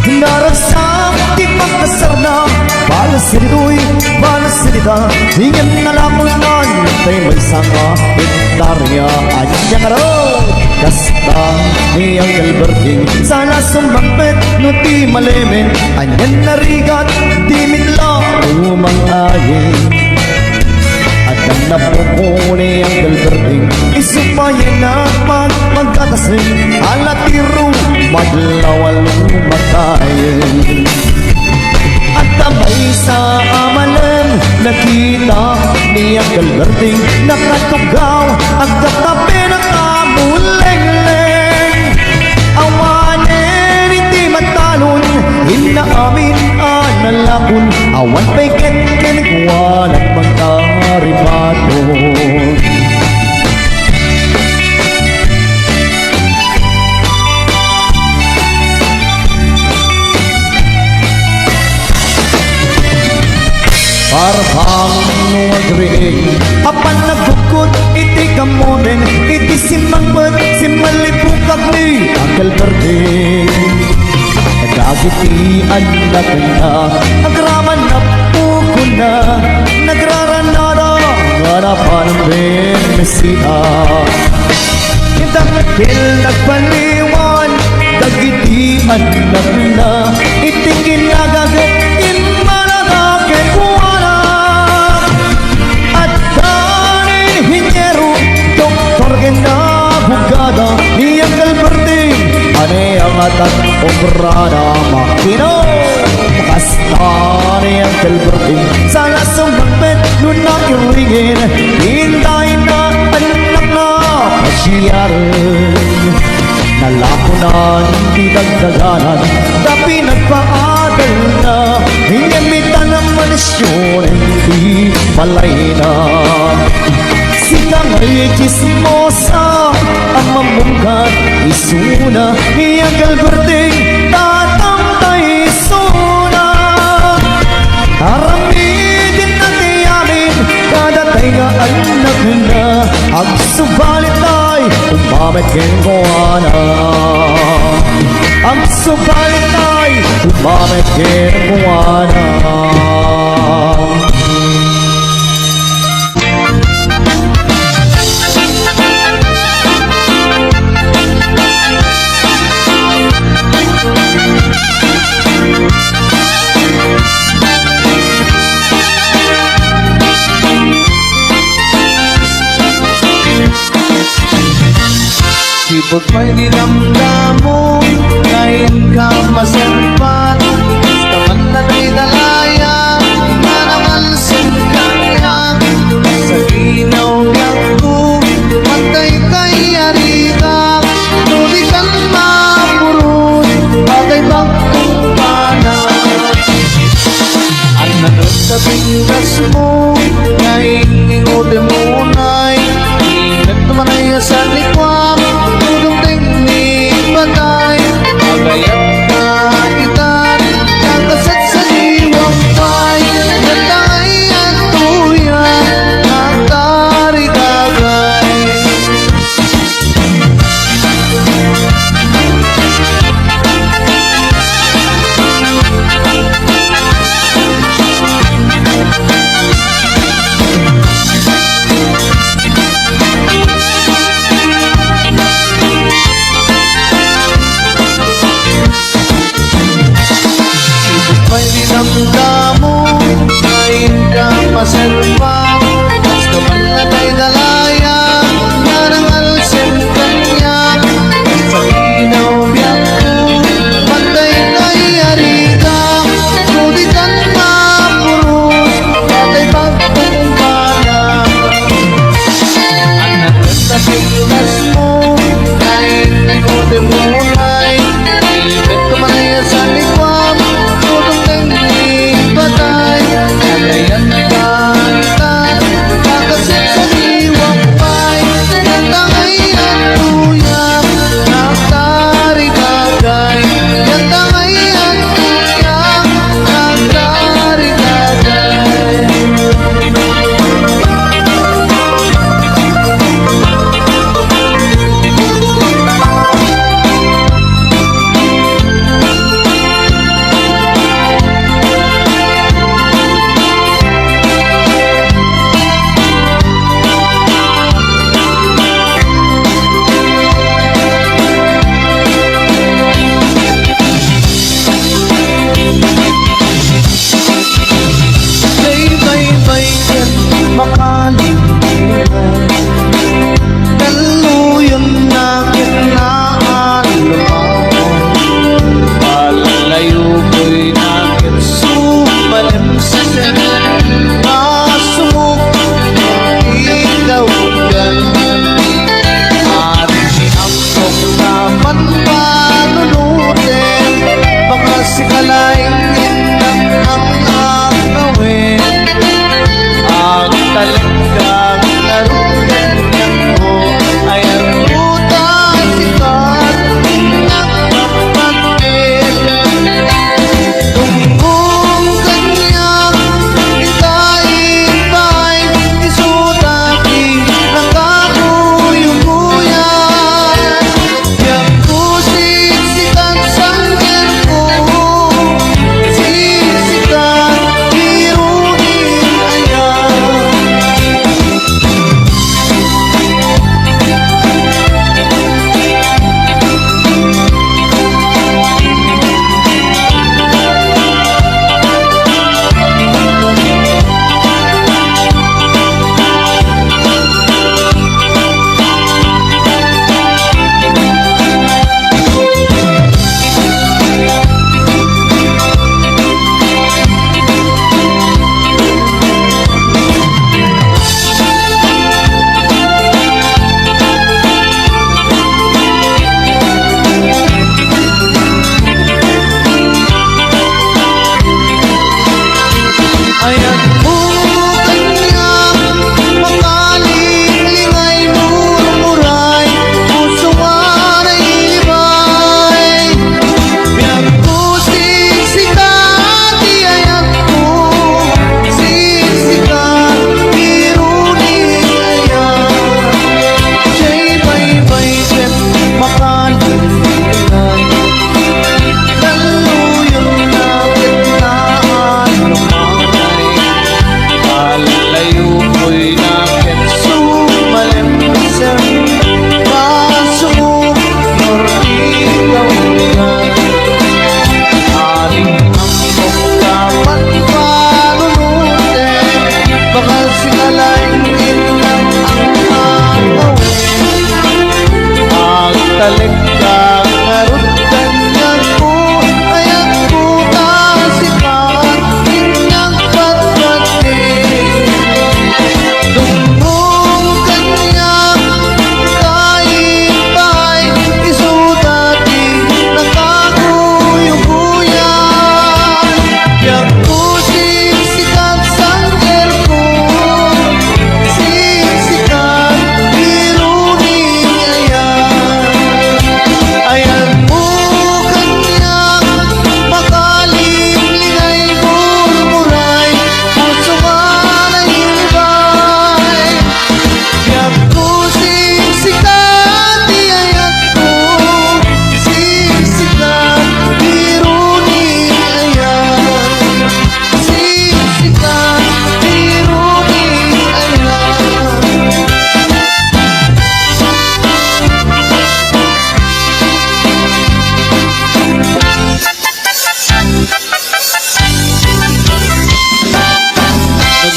Naragsak ti pagkasarna, balas ditoy, balas dita, ngem nalapunan, tay maysa nga hektarya, ania ngarud? Kasta ni Uncle Berting, saan a sumangpet no ti malemen, anian narigat, di met la rumang-ayen. Addan napuko ni Uncle Berting, isu pay a nagpagpagkatasen, ala ti rumadlaw a lumatayen. Adda maysa a malem, nakita ni Uncle Berting, nakatugaw, agkatape, nakamulengleng. Awanen iti matalon, inna amin a nalakon, awan pay ket kenkuana mangkaribaton. Parang no agriing, apan nagkutkot iti kamoten, iti simmangpet, simmalibukak ni Uncle Berting. Dagiti annakna, agraman napukonna, nagraranada nga napan benbisita. Dakkel nagpaliwan dagiti annakna, iti kinagaget, immanaga kenkuana. Adda ni inhinyero, doktor ken abogada, ni Uncle Berting, ania nga tag-obrada, makina. Kasta ni Uncle Berting, saan a sumangpet no nairingen, inday na annakna pasiaren. Nalakonan ti dagdaganan, ta pinagpaadalna, ngem ita naman siya ti balayna. Sika ngay chismosa a mamungkat isuna, ni Uncle Berting, tatang tay isuna. Aramidinna ti amin, kadatay nga annakna, agsubalitay, umamet kenkuana. Agsubalitay, umamet kenkuana. Sipag pay di damdamo, kain ka maserpat, basta man na di dalaya, manaman singkaya, sa ginaw yako, matay kay arita, no di kan mapurot, patay pagkumpana. Ananot sa pindas mo, kain ingote mo nay, Ingat naman ay sa likuam, tudong teknik patay. Agayat na kita, nakasatsaliwang pay. Natangay at tuya, nakarikagay. Pay di damdamo, kain ka maserba, basta man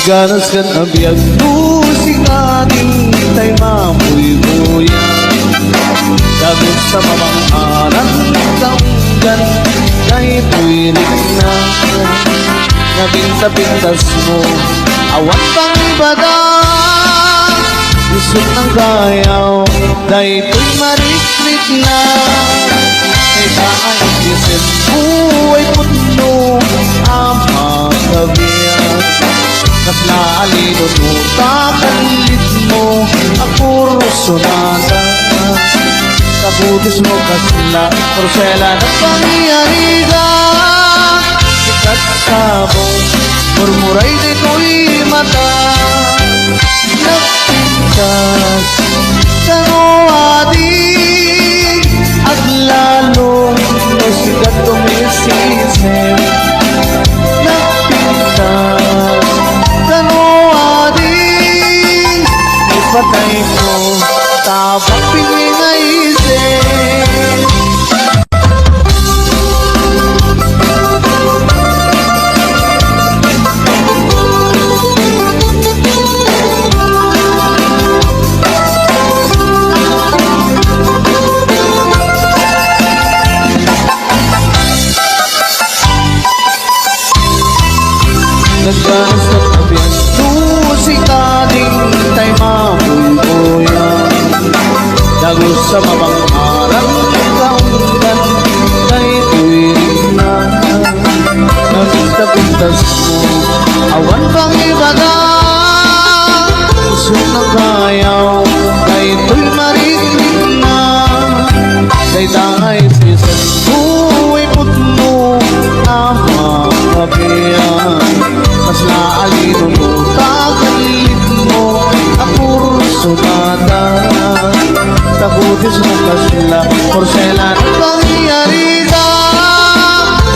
Ganas ken a biag no sika dintay mamuymuyan. Dagus a mabang-aran ka unggan daytoy rikna. Nabinta-bintasmo, awan pangibada. Isut' nanggayaw daytoy marikrikna. Ita ay isip ko ay pudno a makabiag. Kasla a linuto ta kallit mo a kursonada. Kabutis mo kasla, Rosela, nagpangiyariga. Sikat sabong, murmuray ditoy mata. Nagpintas, kano adi, aglalo, no sikat tumisisip. Nagpintas, kano adi, ipatay ko, tapang pingingaisip. Nagdanas ng abiasto, sika dintay mabuybuyan. Dagus a mabang-aran ka unggan daytoy rikna. Nagpintas-pintas mo, awan pangibada. Isut' nanggayaw daytoy marikrikna. Dayta ay isip ko ay pudno a makabiag. Kasla a linuto ta kallit mo a kursonada. Kabutis mo kasla, Rosela, nagpangiyariga.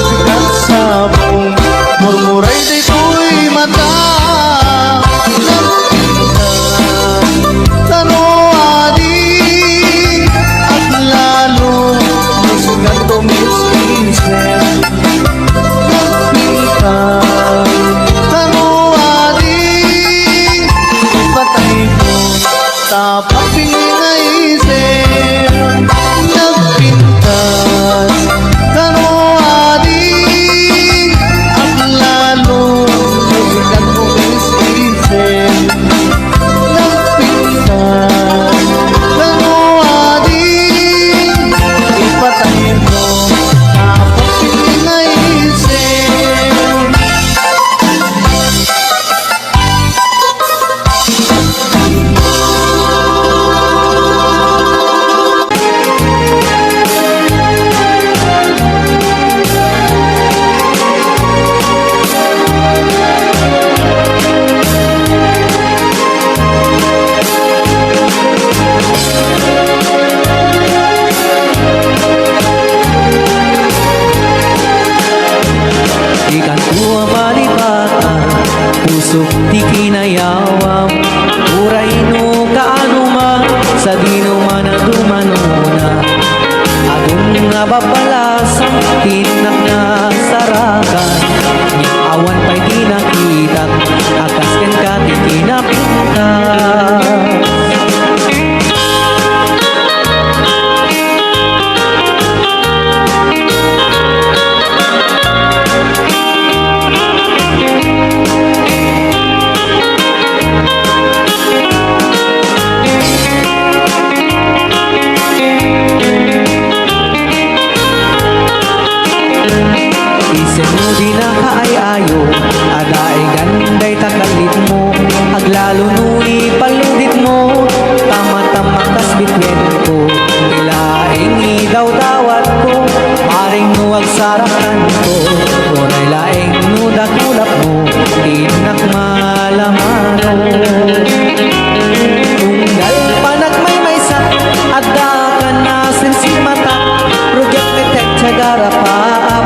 Sikat sabong, murmuray ditoy mata. Nagpintas, kano adi, aglalo, no sikat tumisisip. Nagpintas, kano adi, ipatay ko, tapang pingingaisip. Nagpintas, kano adi, aglalo, no sikat tumisisip. Nagpintas, kano adi, ipatay mo, tapang pingingaisip. Ikanto a balibatan, pusok ti kinayawam. Uray no kaano man, sadino man a dumanona. Adun nga babalasam, ti innak nasarakan. Ngem awan pay ti nakitak, a kas kenka ti kinapintas. Isenno di nakaay-ayo, a daigan dayta kallitmo, aglalo no ipaluditmo, tama-tama kas bituen ko, ilaing idawdawatko, bareng no agsarakanko, uray laeng no dakulapmo, ti innak malamano. Unggal panagmaymaysa, adda kan a simsimata, rugiak met ti agarapaap,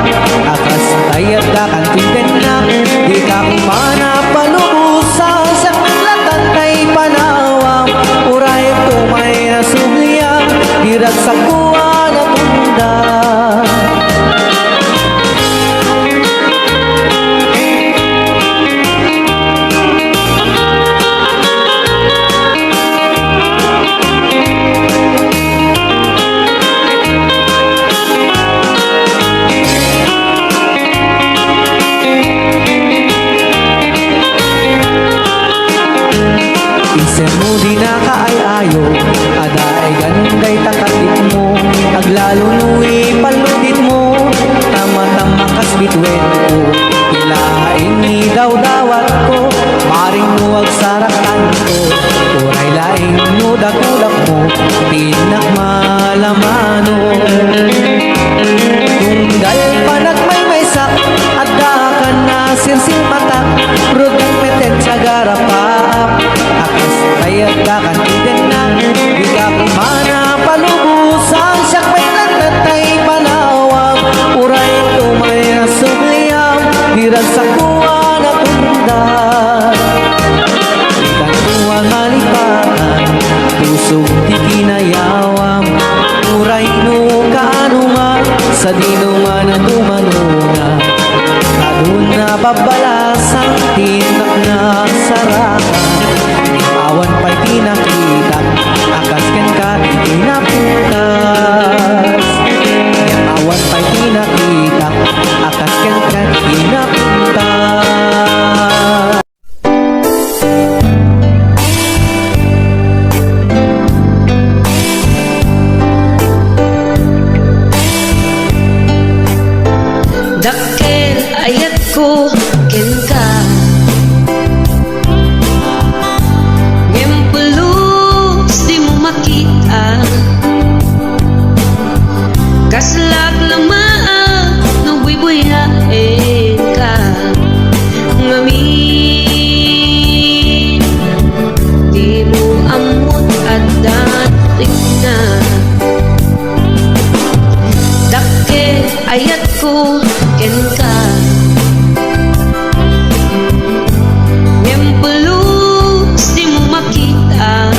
a kas tay adda kan ti dennak, dika umana palubosan, siak met latan tay panawam, uray tumay nasublian, di ragsakko a natungdan. Pinakmalamano. Tunggal panagmaymaysak, adda kan nasirsimatak, rugak met ti agarapaak. Akas tay adda kan idennak, dika kumana palubosan, siak met latta tay panawam. Uray tumay a subliam, di ragsak a natungdan. Dikanto a nalipatan, pusog ti kinayawam. Uray no kaano man, sadino man a dumanona, adun a babbalasang ti innak nasarakan. Awan pay ti nakitak, a kas kenka ti kinapungkas. Awan pay ti nakitak, a kas kenka ti kinapungkas. Dakkel ayatko kenka, ngem pulos dimo makita. Kaslak la maak no buybuyaenka, ngamin dimo ammot adda rikna. Dakkel ayatko kenka, ngem pulos dimo makita.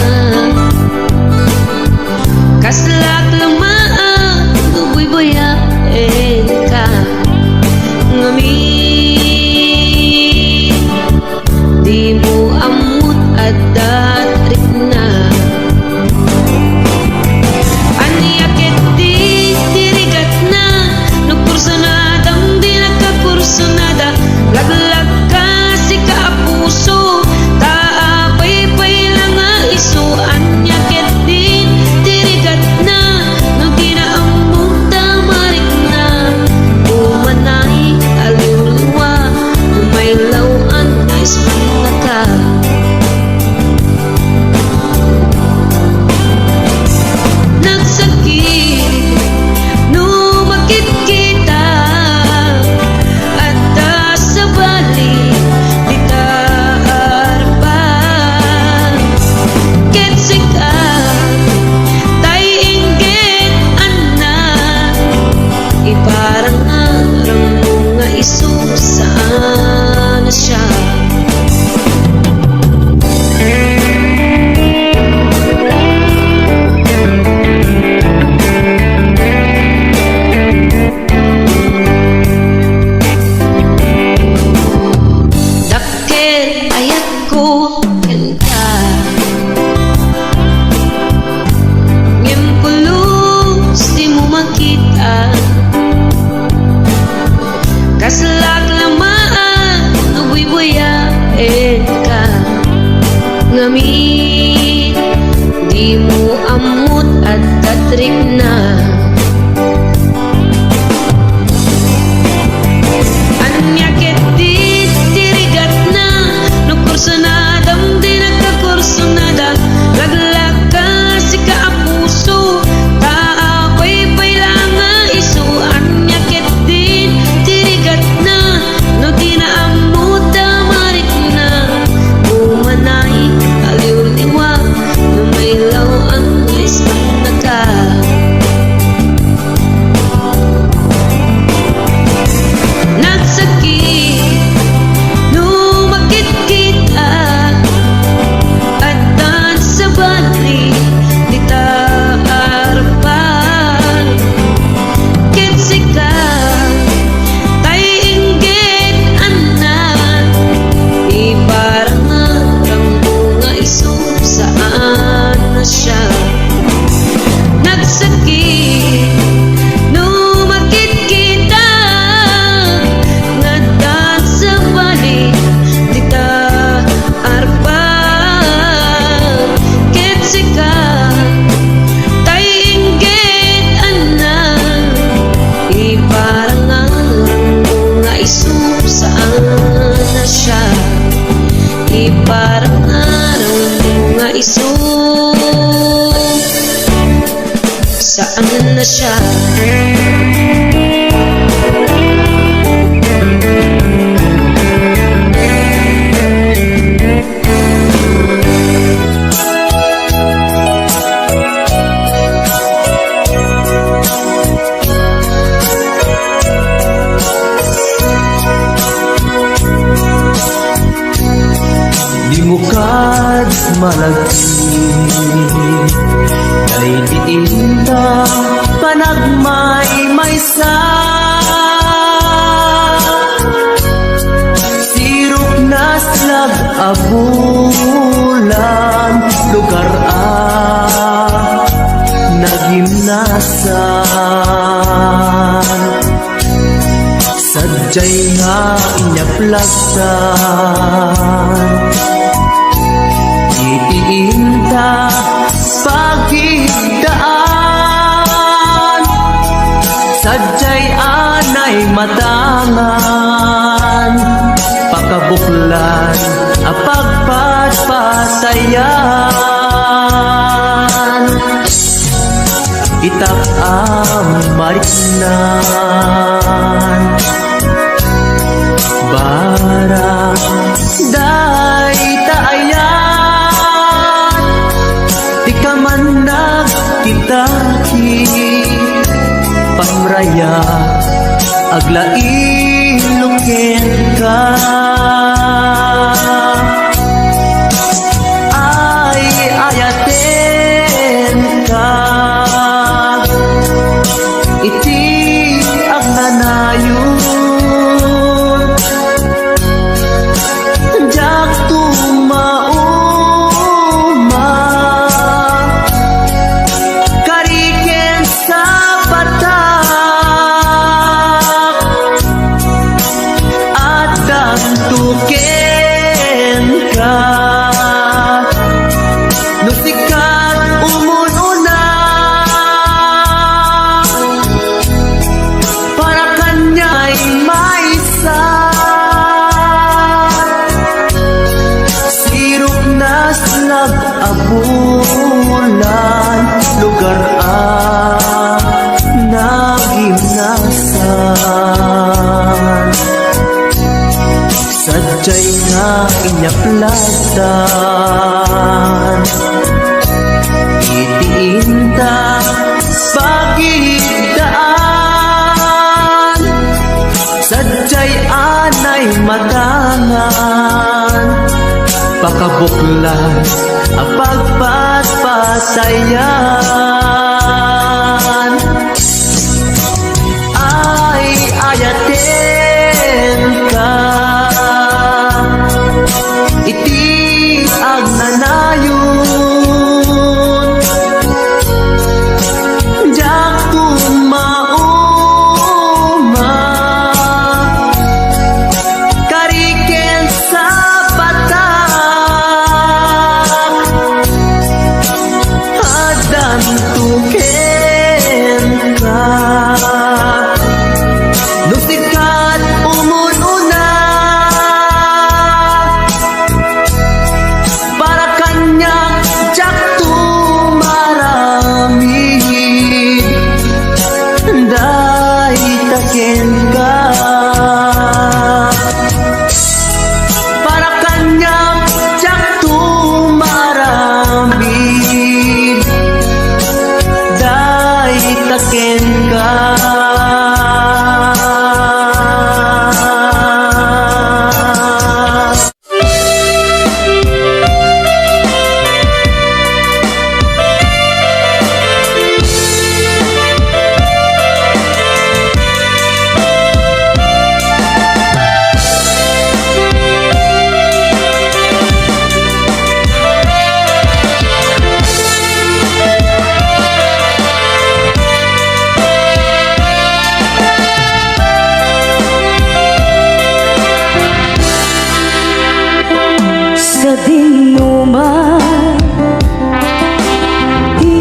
Kaslak la maak no buybuyaenka, ngamin dimo ammot adda rikna. Ania ketdi ti rigatna no kursunadam, dinak a kursunada, laglagka sika a puso, ta apay pay la nga isu. Ania ketdi ti rigatna no dina ammok ta marikna? Umanay a liwliwa, umaylaw a naismannaka. Nagsakit no makitkita, adda sabali dita arpa. Ket sika, tay inggit annak, iparangarangmo nga isu saan a siak. Dakkel ayatko kenka, ngem pulos dimo makita. Kaslak la maak no buybuyaenka, ngamin dimo ammot adda rikna. Ania ketdi ti rigatna no kursunadam, dinak a kursunada, laglagka sika a puso, ta apay pay la nga isu. Ania ketdi ti rigatna no dina ammok ta marikna? Umanay a liwliwa, umaylaw a naismannaka. Nagsakit no makitkita, addan sabali dita arpa. Ket sika, tay inggit annak, iparangarangmo nga isu saan a siak. Nagsakit no makitkita, nga addan sabali dita arpa. Ket sika, tay inggit annak, iparangarangmo nga isu saan a siak. Iparangarangmo nga isu Shine. Dimo kad malagip, daydi inta panagmaymaysa. Sirok naslag a bulan, lugar a nagimnasan. Sadiay nga inyaplastan iti inta pagidaan. Sadiay anay matangan, pakabuklan a pagpatpatayan. Itak a mariknan, barang dayta ayat, ti kamannag ti taki pamraya, aglailo kenka. Ay, ayatenka iti agnanayon. Diak tumauma, kari ken sapatak, addanto kenka. No sika ti umun-una, para kaniak maysa. Sirok naslag a bulan, lugar a nagimnasan. Sadiay nga inyaplastan iti inta pagidaan. Sadiay anay matangan, pakabuklan a pagpatpatayan. Ay, ayatenka iti agnanayon. Diak tumauma, kari ken sapatak, addanto kenka. No sika ti umun-una, para kaniak diak tumaramid, dayta kenka. Para kaniak diak tumaramid, dayta kenka. Sa dinuma ti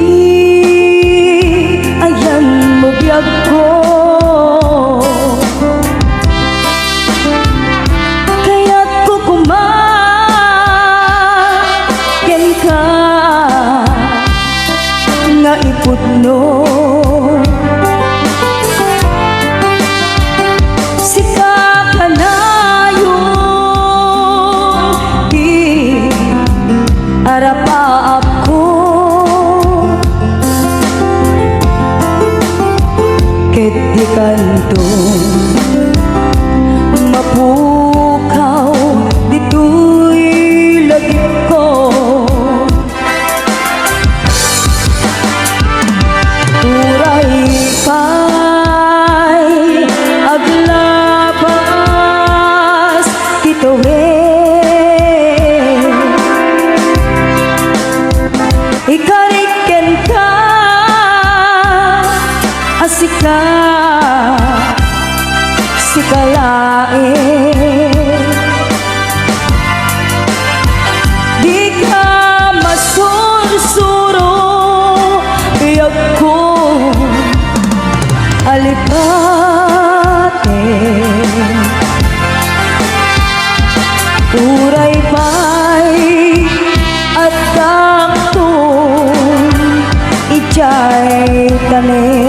ayanmo, biagko, kayatko koma kenka nga ipudno Anto mapukaw ditoy lagipko. Uray pay aglabas ti tuwid. Ikarik kenka a sika, sika laeng. Dika masursuro, biagko a lipate. Uray pay addakto idiay tanem.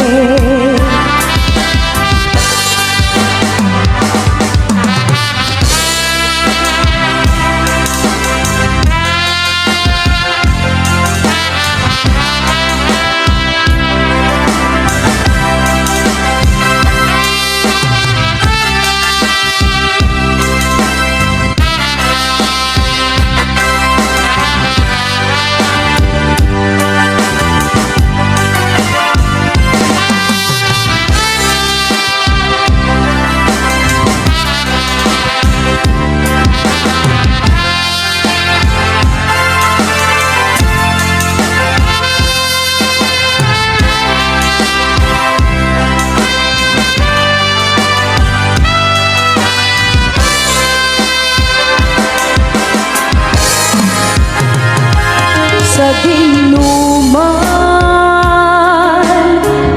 Sadinoman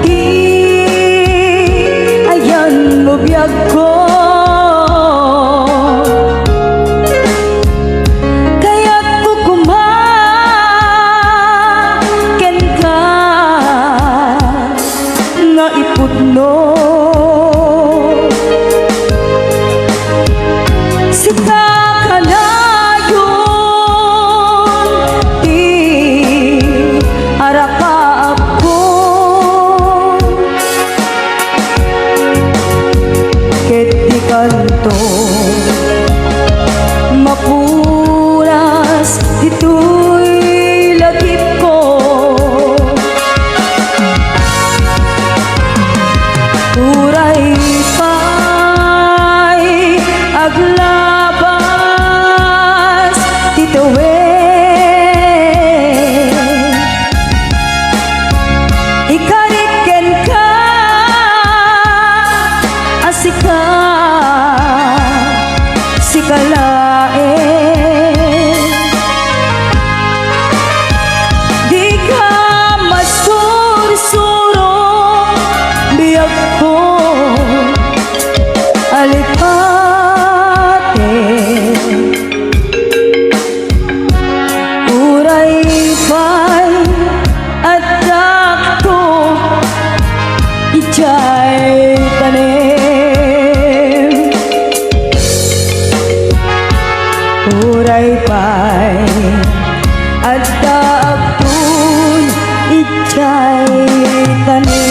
ti ayanmo, biagko, kayatko koma kenka nga ipudno. Sika kanayon ti arakaapko. Ket dikanto mapunas ditoy lagipko. Uray pay aglabas ti tuwid. Ikarik kenka a sika, sika laeng. Dika masursuro, biagko a lipate. Uray pay addakto idiay tanem. Uray pay addakton idiay tanem.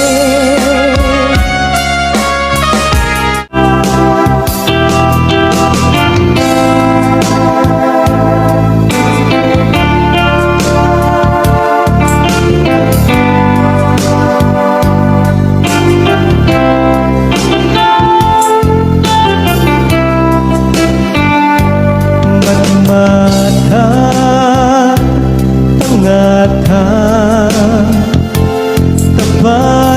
Matmata, tangata,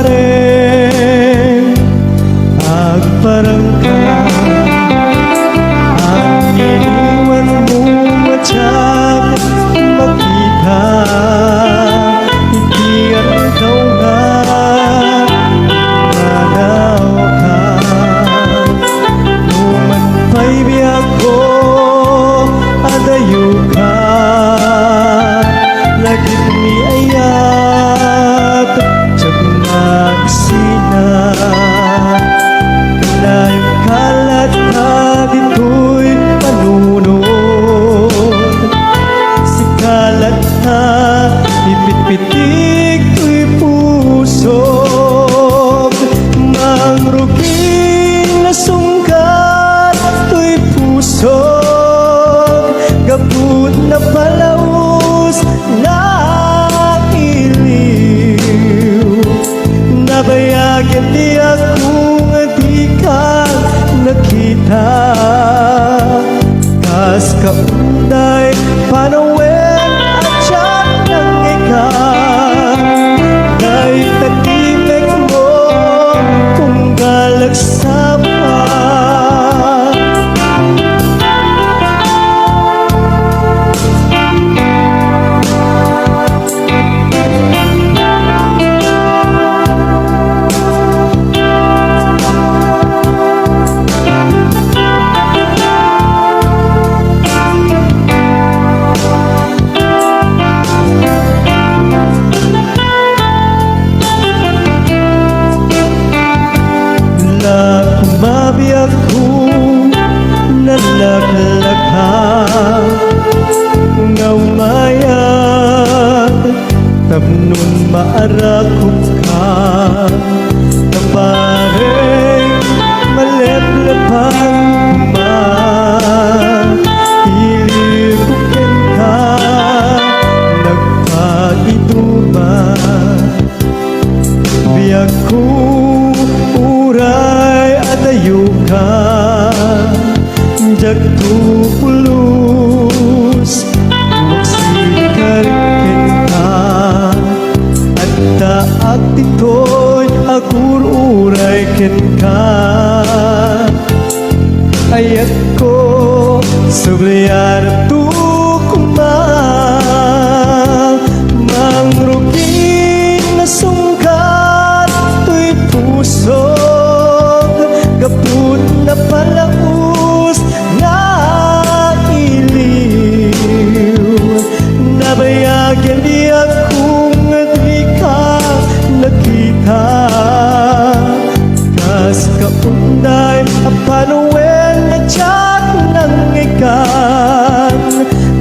Tapareng agparangka, agiliwan mo a diak makita, iti aldaw nga nanawka. No man pay biagko, adayoka, lagipmi ayat, diak nagsina. Kanayon ka Paarakup ka, ta bareng maleplepan koma. Iliwko kenka, nagpaiduma. Biagko, uray adayoka, diakto pulos, maksikar kenka. Addaak ditoy agur-uray kenka. Ayatko, sublianakto koma. Mangrugin a sungkar toy pusok, gapu ta palaus nga iliw. Nabayag a biagko nga dika nakita. Kas kaunay a panawen nga diak nangngegkan,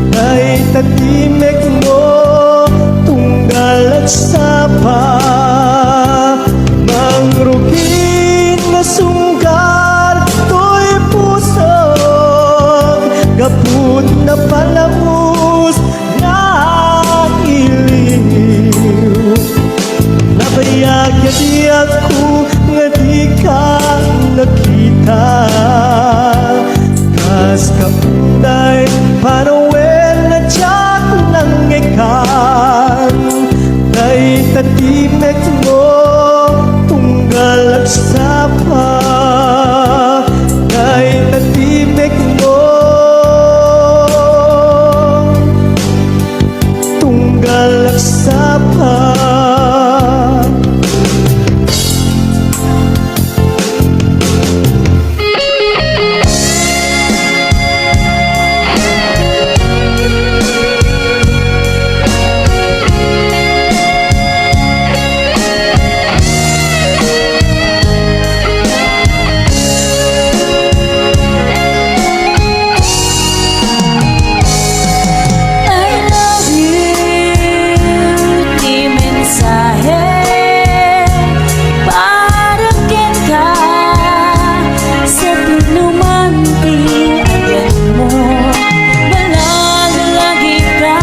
dayta timekmo tunggal agsapa. Mangrugin a sungkar toy pusok, gapu ta palaus nga iliw. Nabayag a biagko nga dika nakita. Kas kaunay panawen nga diak nangngegkan, dayta timekmo tunggal agsapa. Dayta timekmo tunggal agsapa. I love you, ti mensahe para kenka, sa dinuman ti ayanmo. Nalaglag ita,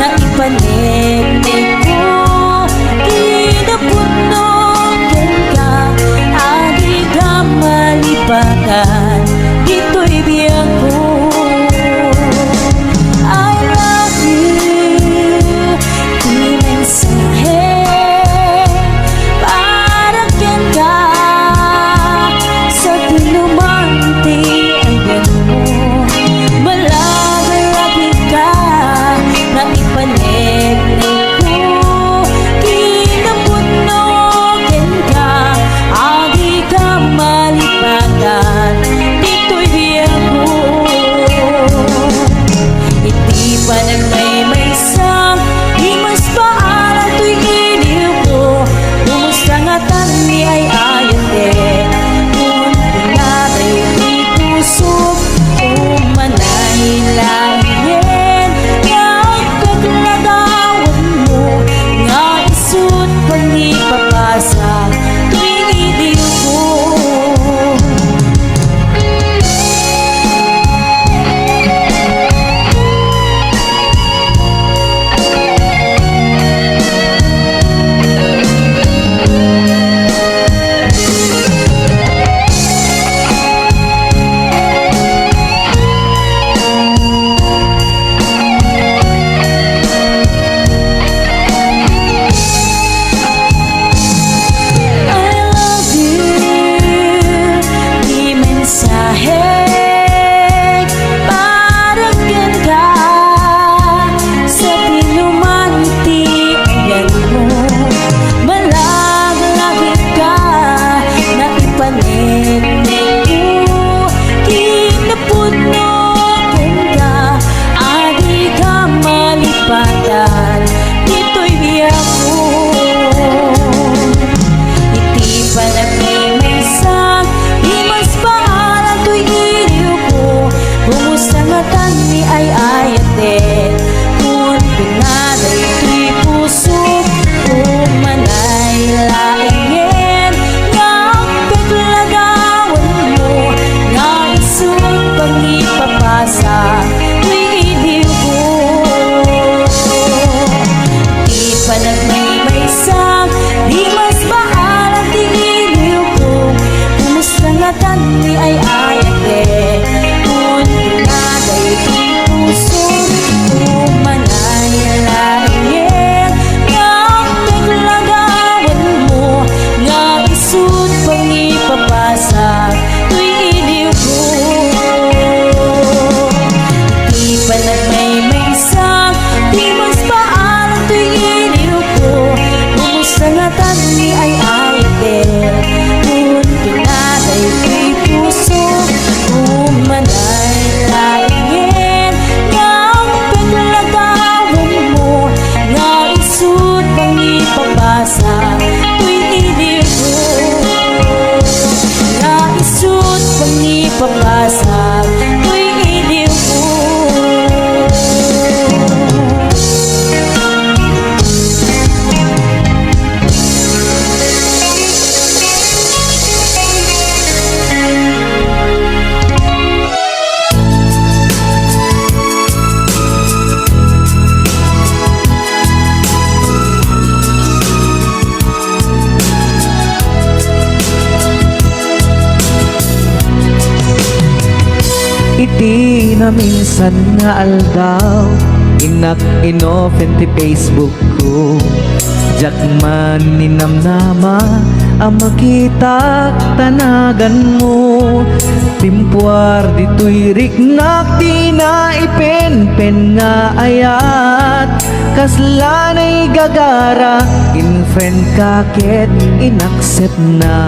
naipaneknekko, kinapudno kenka, adika malipatan ditoy biagko. I love you, ti mensahe para kenka, sa dinuman ti ayanmo. Malaglag ita, naipaneknekko, kinapudno kenka, adika malipatan Papasak toy iliwko. Iti naminsan nga aldaw, innak inopen ti Facebook ko. Diak man ninamnama a makitak ta naganmo. Timpuar ditoy riknak ti naipenpen nga ayat. Kasla naigagara, in-friend ka ket in-accept na.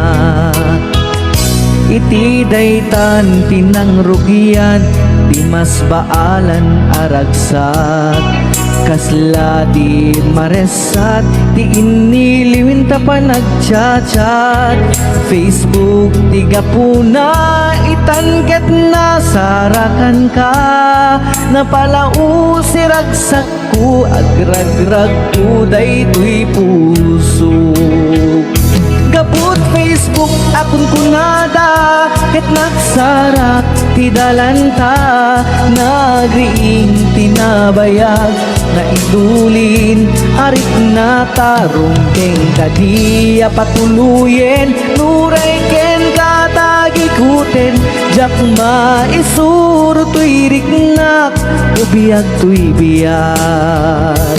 Iti daytan ti nangrugian, ti masbaalan a ragsak. Kasla di maresat ti inniliwin ta panagchat-chat. Facebook ti gapuna, itan ket nasarakan ka. Napalao si ragsak ko, agragragko daytoy puso. Gapu ti Facebook a kunkunada, ket nagsarak ti dalanta, nagriing ti nabayag, naidulin a riknata, rumbeng kadi a patuloyen, uray kenka ta gikuten, diak maisuro toy riknak, o biag toy biag.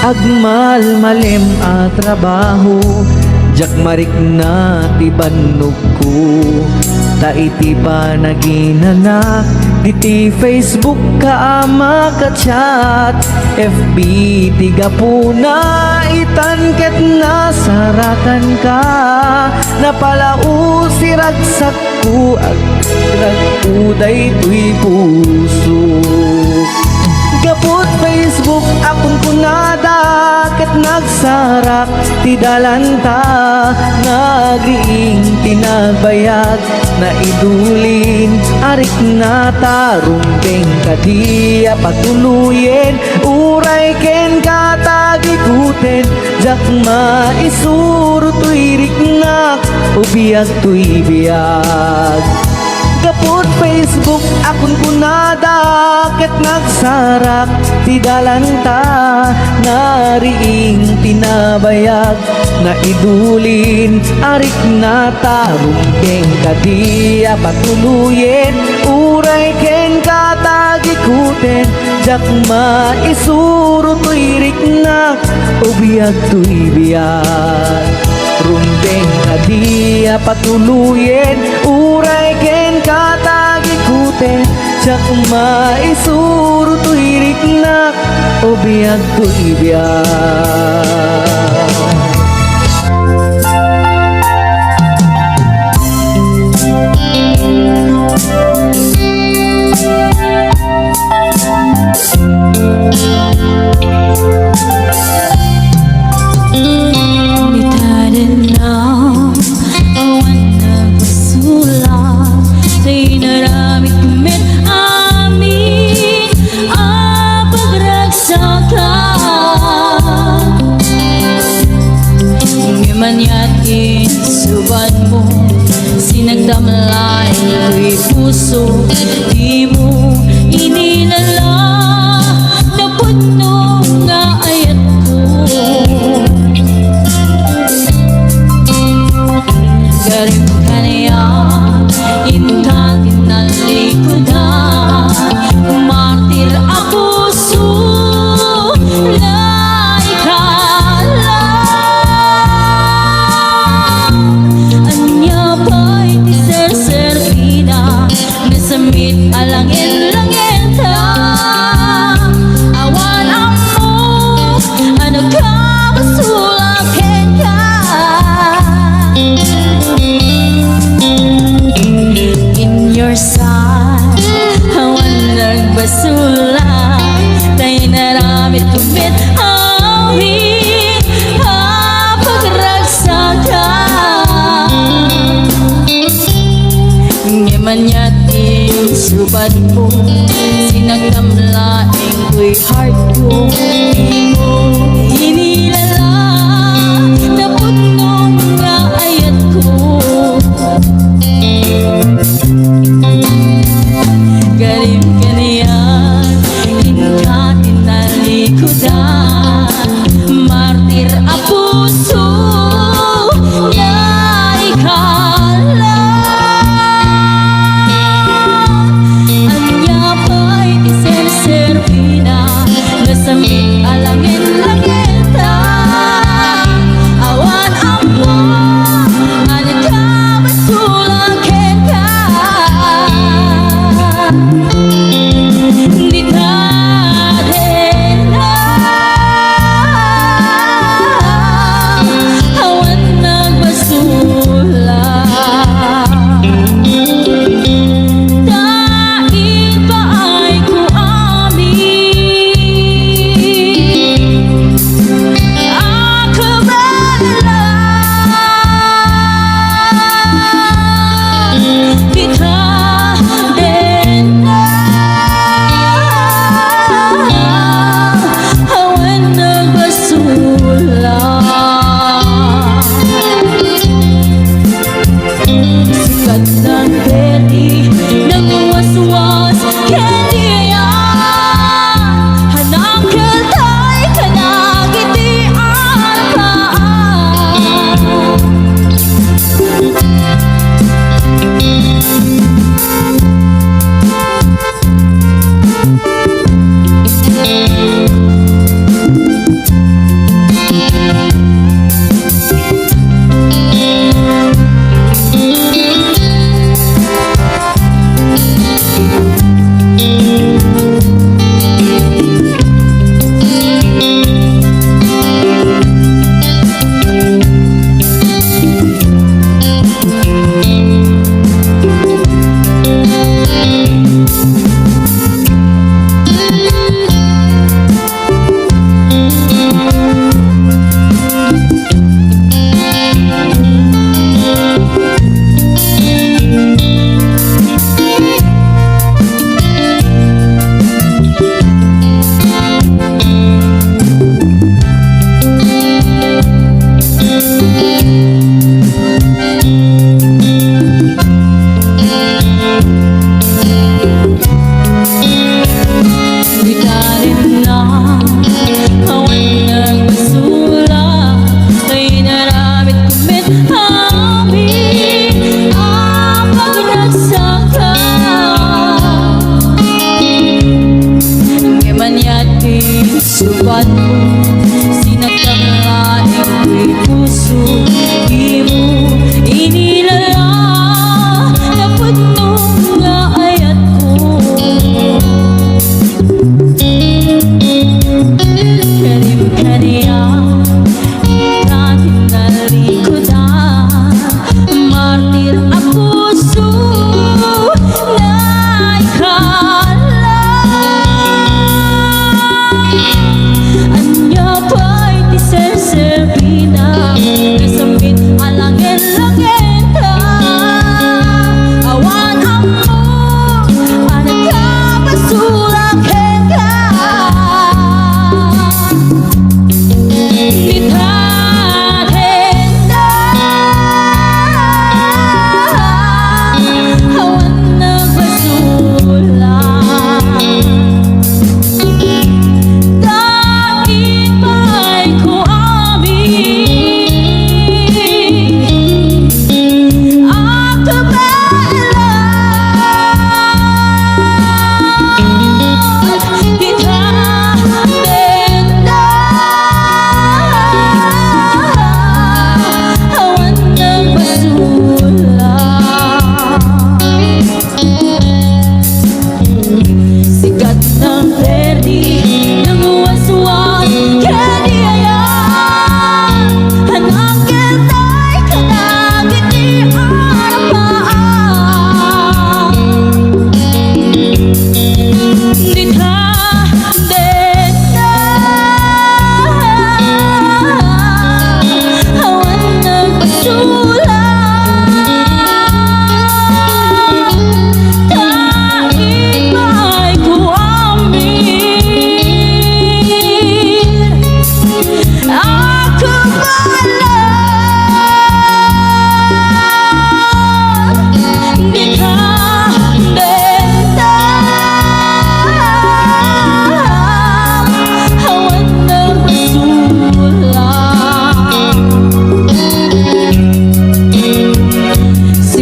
Agmalmalem a trabaho, diak marikna ti bannog ko. Ta iti panaginanak, diti Facebook ka a makachat, F B ti gapuna, itan ket nasarakan ka. Napalao si ragsakko, agragragko daytoy puso. Gapu ti Facebook a kunkunada, ket nagsarak ti dalanta, nagriing ti nagbayag, naidulin a riknata, rumbeng kadi a patuloyen, uray kenka ta gikuten, diak maisuro toy riknak, o biag toy biag. Gapu ti Facebook a kunkunada, ket nagsarak ti dalanta, nariing ti nabayag, naidulin a riknata, rumbeng kadi a patuloyen, uray kenka ta gikuten, diak maisuro toy riknak, o biag toy biag. Rumbeng kadi a patuloyen, uray kenka ta gikuten, diak maisuro toy riknak, o biag toy biag. Itaden na awan nagsulat, ta inaramid met amin a pagragsakan. Ngem aniat insubadmo, sinagdamlay toy puso, dimo inilala napudno nga ayatko. Garim kaniak, inta ti nalikudan, martir a puso, naikala. Ania pay ti serserbina, nasammit a langel-langel ta, awan ammok a nakabasol a kenka. Maniat insubadmo, sinagdam laeng toy heart ko. Dimo inilala, napudno nga ayatko. Galim kaniak, inka tinalikudan. Martir a puso nga ikala. Ania pay ti serserbina, nasamin a langit-langeta. Awan ammo a nakabasol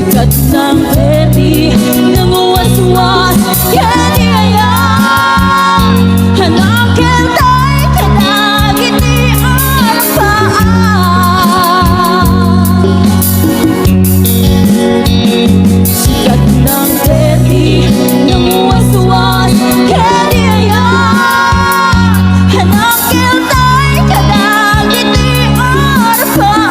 Ket nang Betty, nangwaswas ken ni Aya, nakiltay kadagiti arpaan. Ket nang Betty, nangwaswas ken ni Aya, nakiltay kadagiti arpaan.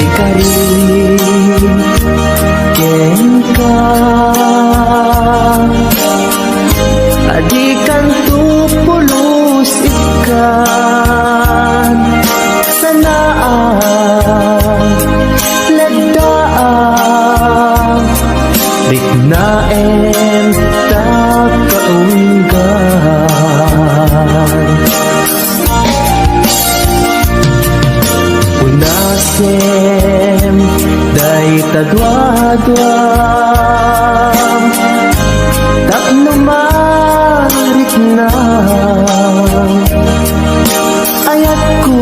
Ikarin kenka, a dikanto pulos ikkan, sanaak, leddaak, riknaem ta kaunggan. Unasem dayta duaduam tapno marikna ayatko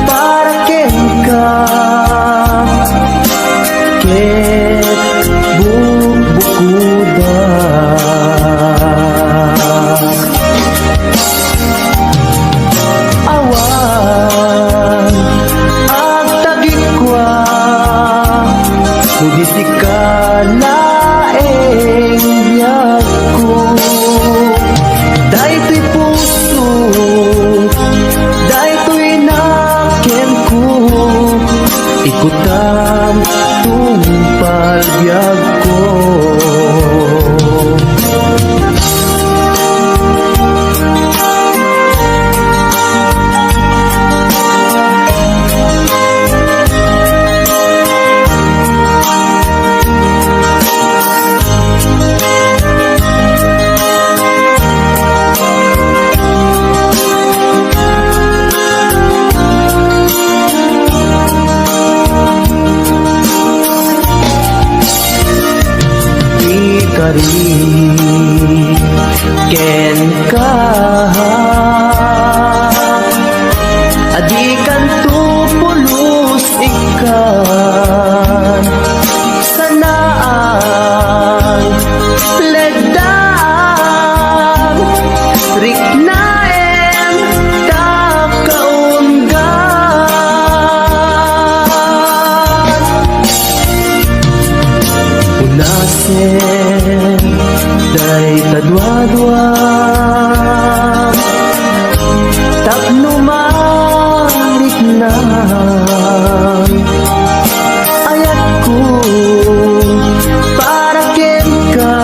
para kenka ket bukbukuda. Awan agtagikua, no di sika laeng biagko. Daytoy puso, daytoy nakemko, ikutam tungpal biagko. Ikarin kenka, a dikanto pulos ikkan, sanaak, leddaak, riknaem ta kaunggan. Unasem dayta duadua tapno marikna ayatko para kenka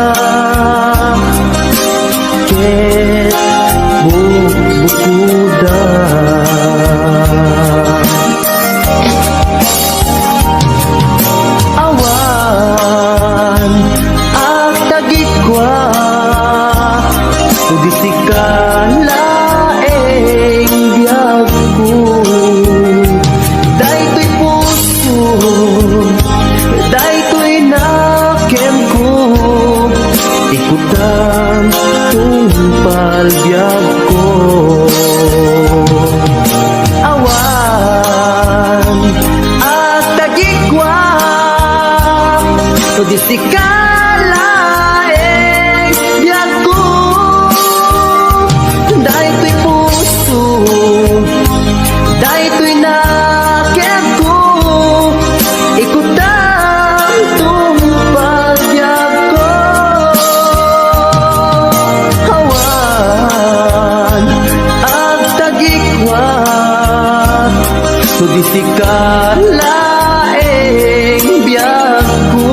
ket bukbukuda. Awan agtagikua, no di sika laeng biagko. Daytoy puso, daytoy nakemko, ikutam tungpal biagko. Awan agtagikua, no di sika laeng biagko. Daytoy puso, daytoy nakemko, ikutam tungpal biagko. Awan agtagikua, no di sika laeng biagko.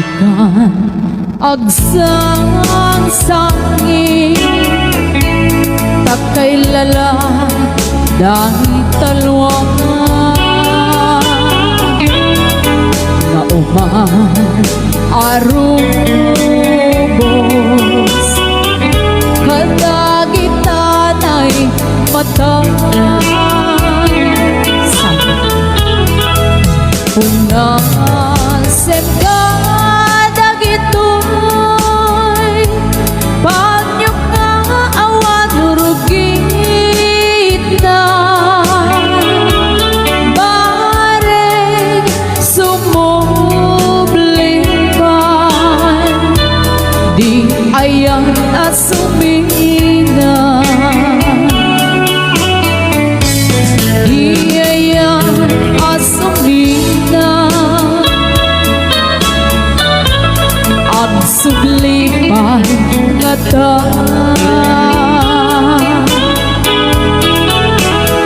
Kan agsangsangi, ta kailala dayta luanga nga uman a rubos kadagita nay mata. Unasem kadagitoy panyo nga awan rugitna. Bareng sumubli pay, di ayan a sumina. Di ayan a sumina. Agsubli pay ngata.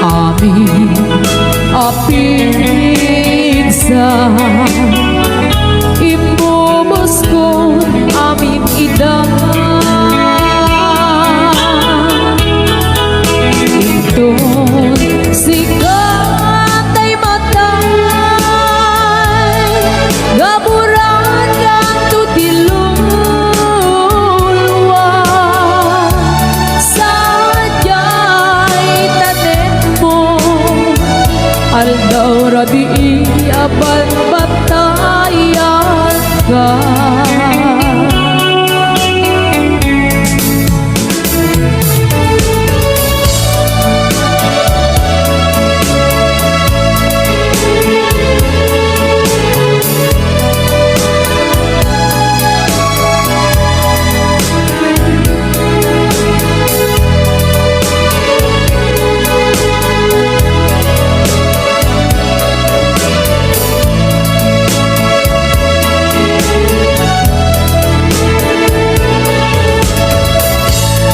Amin a pigsa, imbubuskon amin ida. Inton sika tay matay, gaburan kanto ti luluwa. Sadiay tanemmo, aldaw rabii a banbantayan ka.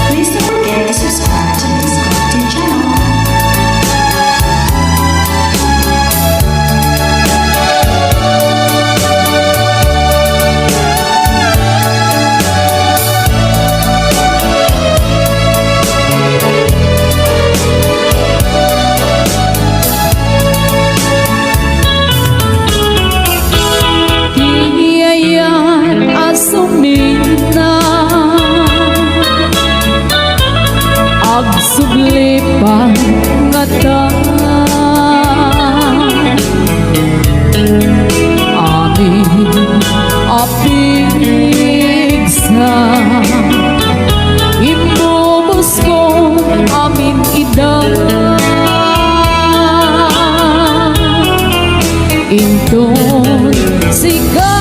Please don't forget to subscribe to this content channel. Ti ayan a sumina, agsubli pay ngata. Amin a pigsa, imbubuskon amin ida. Inton sika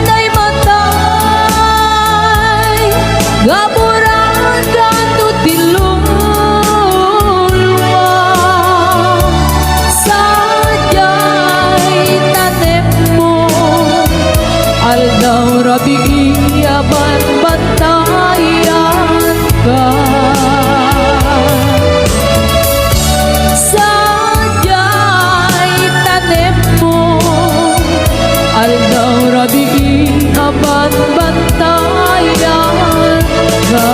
tay matay, gaburan kanto ti luluwa. Sadiay tanemmo, aldaw rabii a banbantayan ka. Sadiay tanemmo, aldaw rabii a banbantayan ka.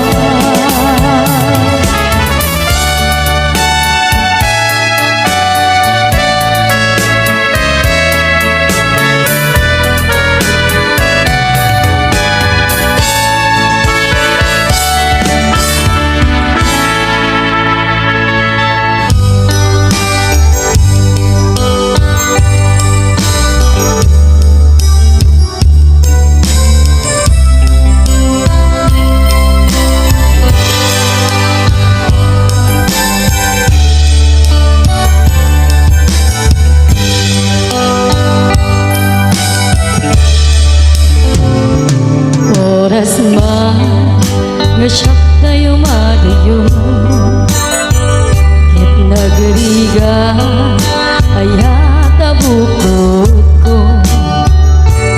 Oras man nga siak tayo madayo, ket nagrigat aya ta bukotko.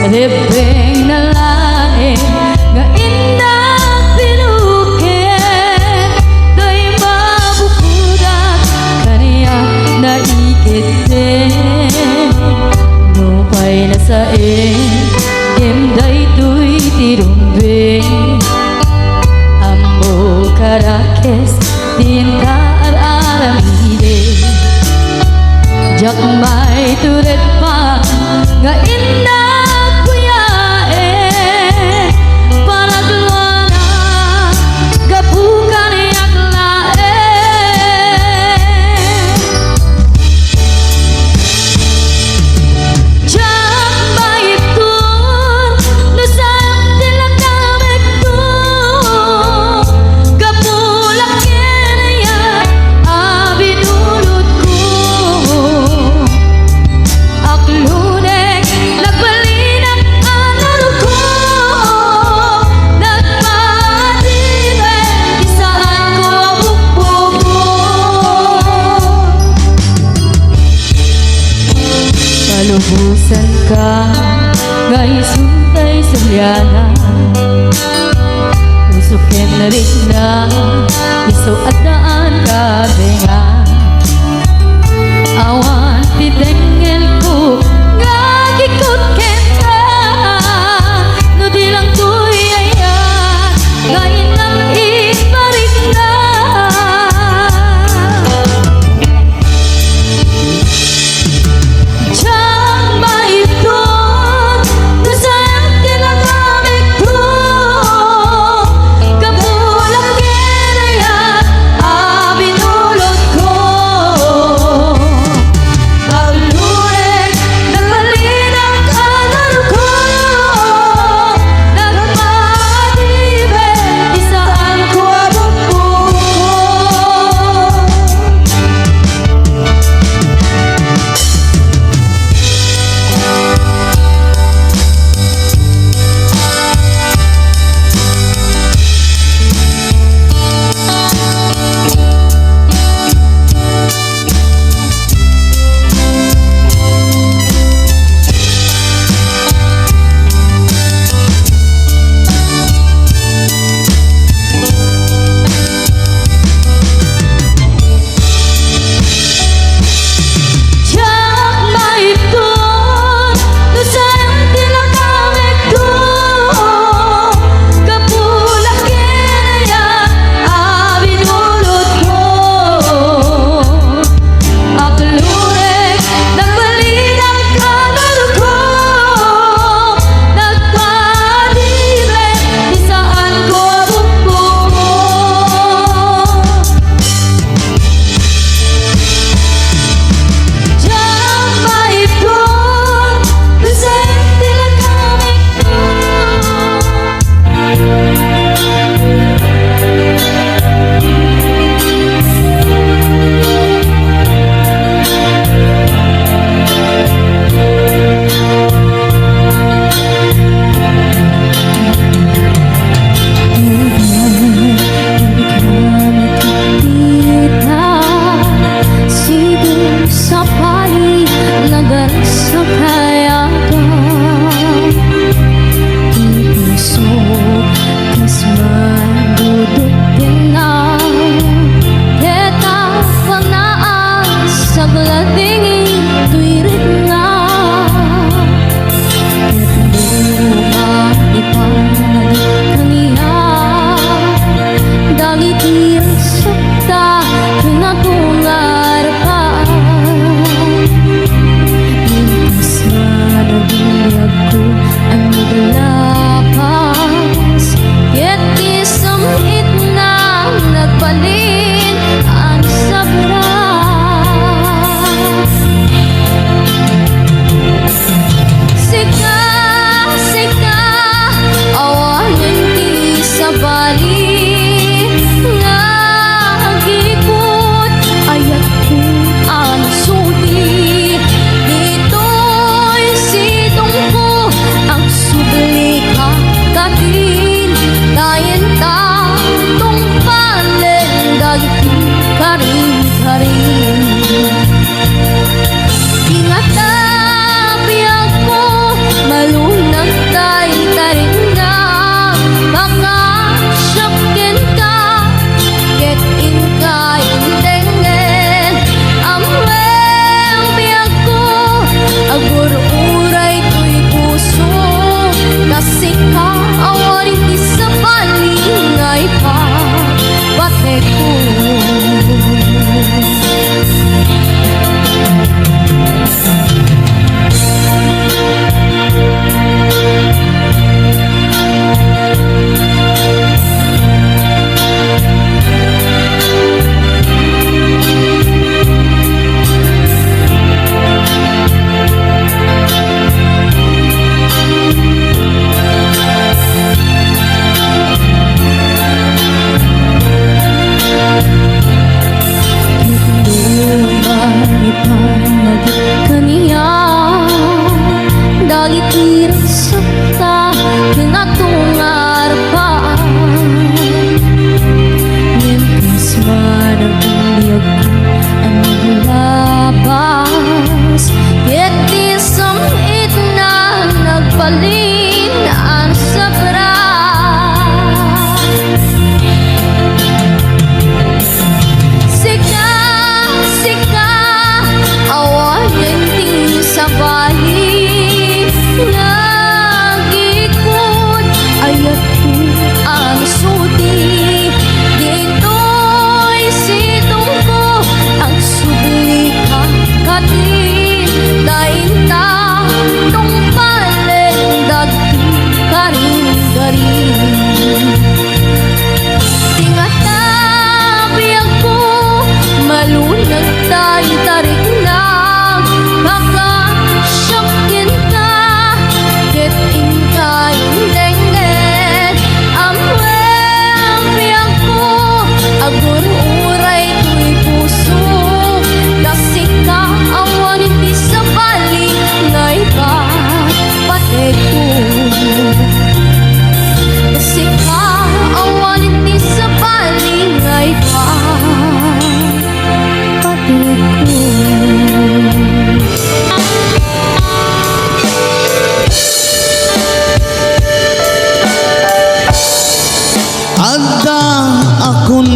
Rebbengna laeng nga innak binuket, dayta mabukodak kaniak naiketten. Nupay nasaen, ngem Rakes ti inka ar-aramiden. Diak maitured pa nga innak kuyaen. Paragluana gapu kaniak laeng. Diak maitur no saem ti lakamekko, gapu la ken aya a binulotko. Akludek, nagbalinak a nurko, nagpatibay ti saanko a bukbukbok. Palubosanka nga isu tay suliana. Puso ken rikna, isu addaan katenga. Awan ti dengngelko nga agikut kenka. No di lang toy aya nga innak iparikna. Diak maitur no saem ti lakamekko, gapu la ken aya a binulotko. Agludek,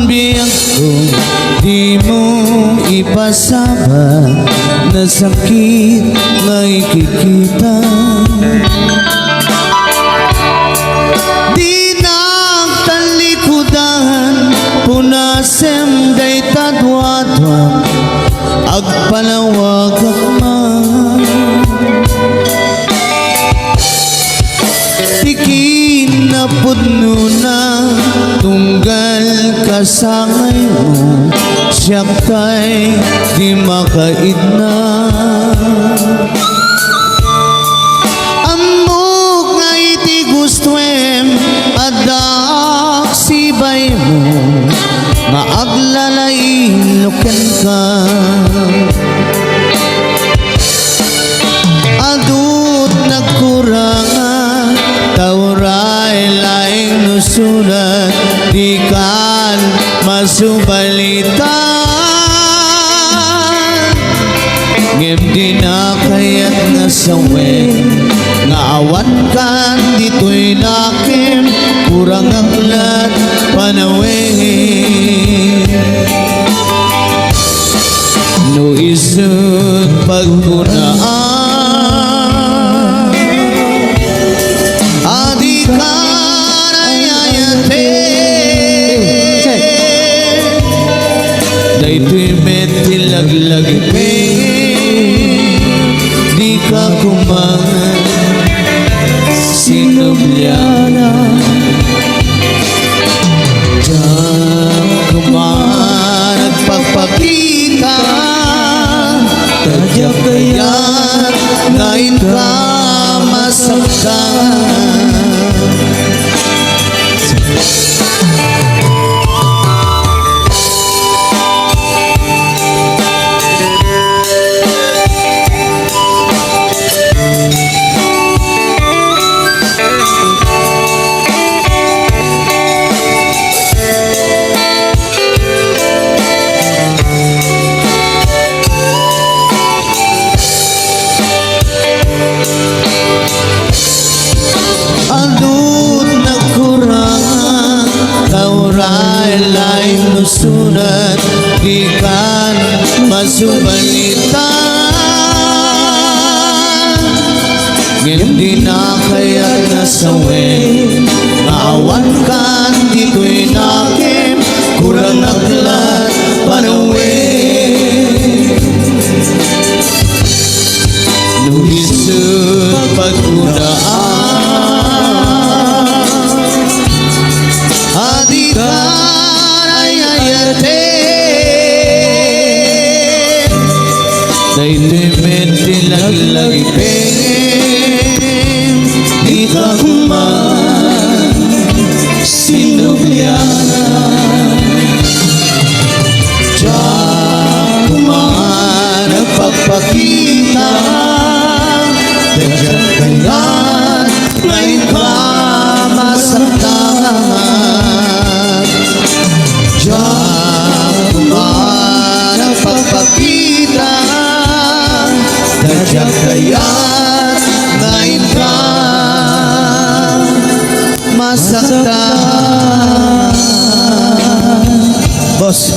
Biagko, dimo ipasaba, nasakit nga ikikita. Dinak talikudan, punasem dayta duadua, agpalawagak man. Ti kinapudnona, tunggal kasangaymo, siak tay di makaidna. Ammok nga iti gustoem, addaak sibaymo, nga aglalailokenka. Adut nagkurangan, ta uray laeng no surat, dikan masubalitan. Ngem dina kayat nga sawen, nga awankan ditoy nakem, kurangak lat panawen. No isut pagkunaan, a dika ay-ayate. Daytoy met ti laglagipen, dika koma sinubliana. Diak koma nagpakpakita, ta diak kayat nga inka masaktan. Adut nagkurangan, ta uray laeng no surat, dikan masubalitan. Ngem dina kayat nga sawen, nga awankan ditoy nakem, kurangak lat panawen. No isut pagkunaan, a dika ay-ayate. Daytoy met ti laglagipen, dika koma sinubliana. Diak koma nagpakpakita, ta diak kayat nga inka masaktan. Diak koma nagpakpakita, ta diak kayat nga inka masaktan. Boss.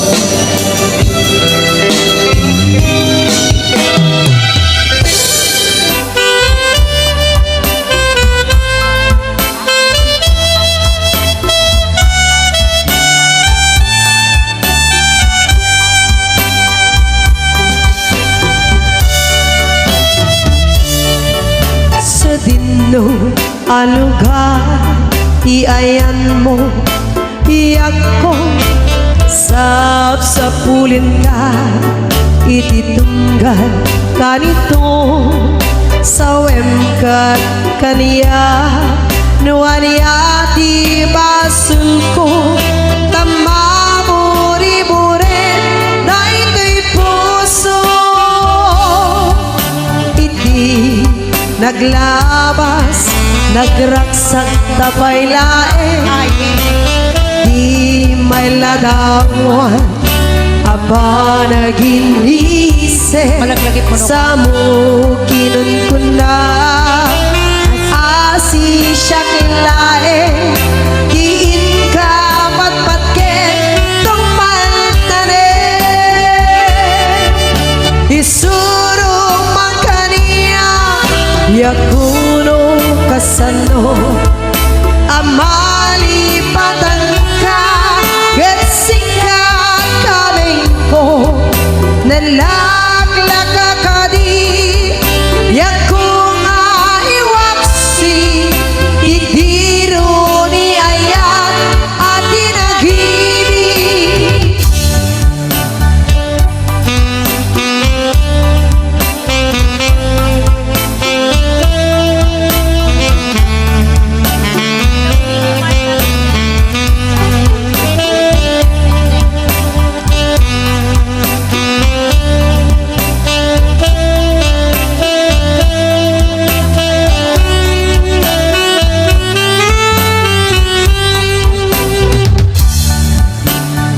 Sadino a lugar ti ayanmo, Diakko, sapsapulenka iti tunggal kanito. Sawem ket kaniak no ania ti basolko, ta maburiburen daytoy puso. Iti naglabas, nagragsak ta pay laeng, di mailadawan a panaginisi. Malaglagipenmo no. Samo kinunkunna, asisiak laeng, ti inka patpatgen, tunggal Sano a malipatanka ket sika kamengko, nalaklaka kadi, diakko nga iwaksi, ti diro ni ayat a tinagidi.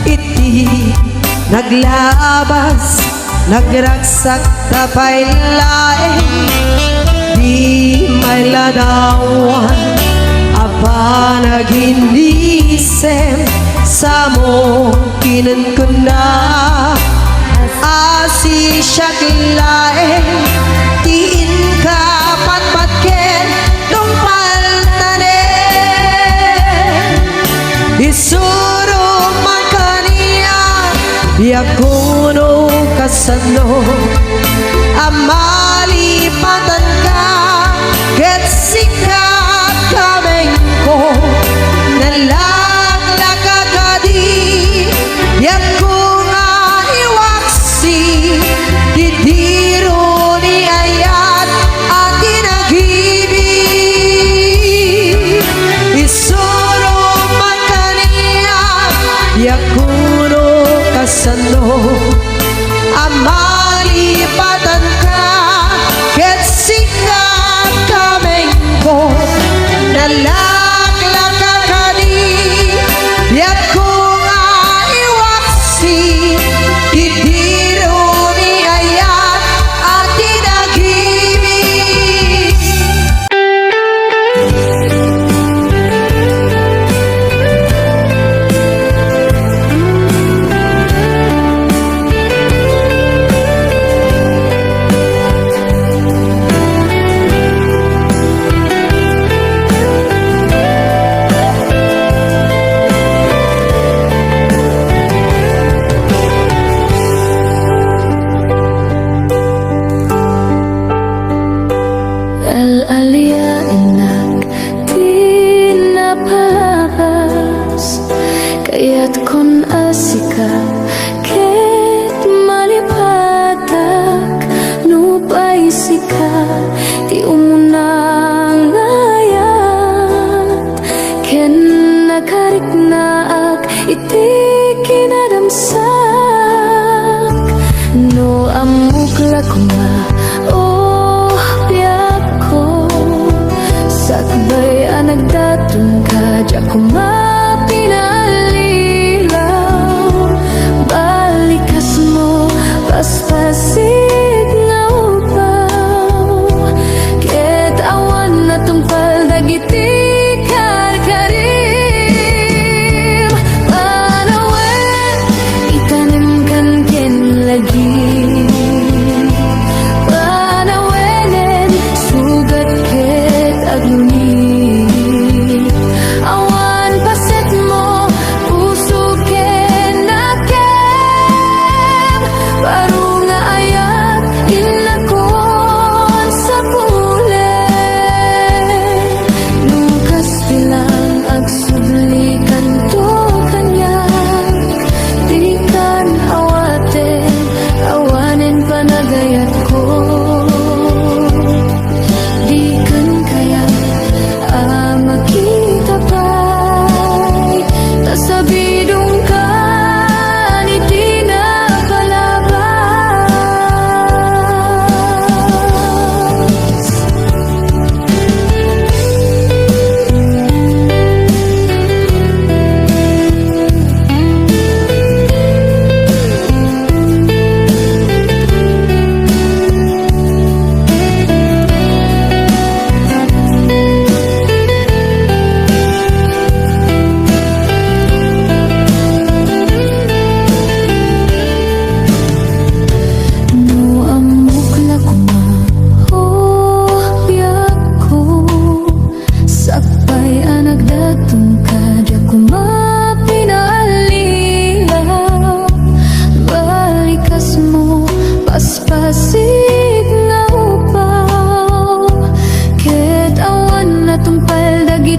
Iti naglabas, nagragsak ta pay laeng, di mailadawan a panaginnisem, samo kinunkunna a sisiak laeng ti inka patpat ken tungpaltanen. Isurom man kaniak, diakko no kasano a malipatanka, ket sika kamengko, nalaklaka kadi, diakko nga iwaksi, ti diro ni ayat a tinagidi. Isurom man kaniak, diakko no kasano a malipatanka, ket sika kamengko, nalaklaka kadi, diakko nga iwaksi, ti diro ni ayat a tinagidi. Al-aliaennak ti napalabas, kayatkon a sika ket malipatak, nupay sika ti umuna nga ayat ken nakariknaak iti kinadamsak. No ammok la koma, oh, biagko,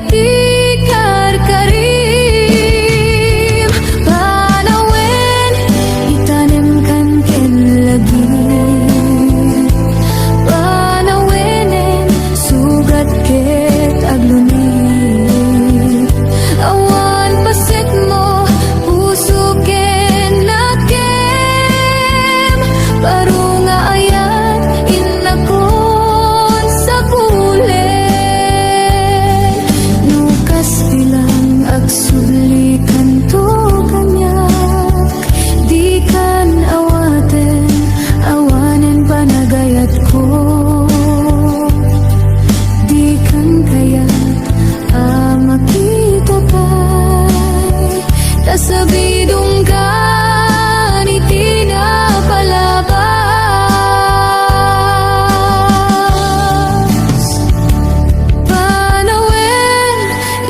Ti karkarim, panawen, itanem kan ken lagip. Panawenen, sugat ket aglunit. Awan pasetmo, puso ken nakem. Baro nga ayat, innakon sapulen. No kas bilang agsubli kanto kaniak, dikan awaten, awanen panagayatko. Dikan kayat a makita pay, ta sabidongkan iti napalabas. Panawen,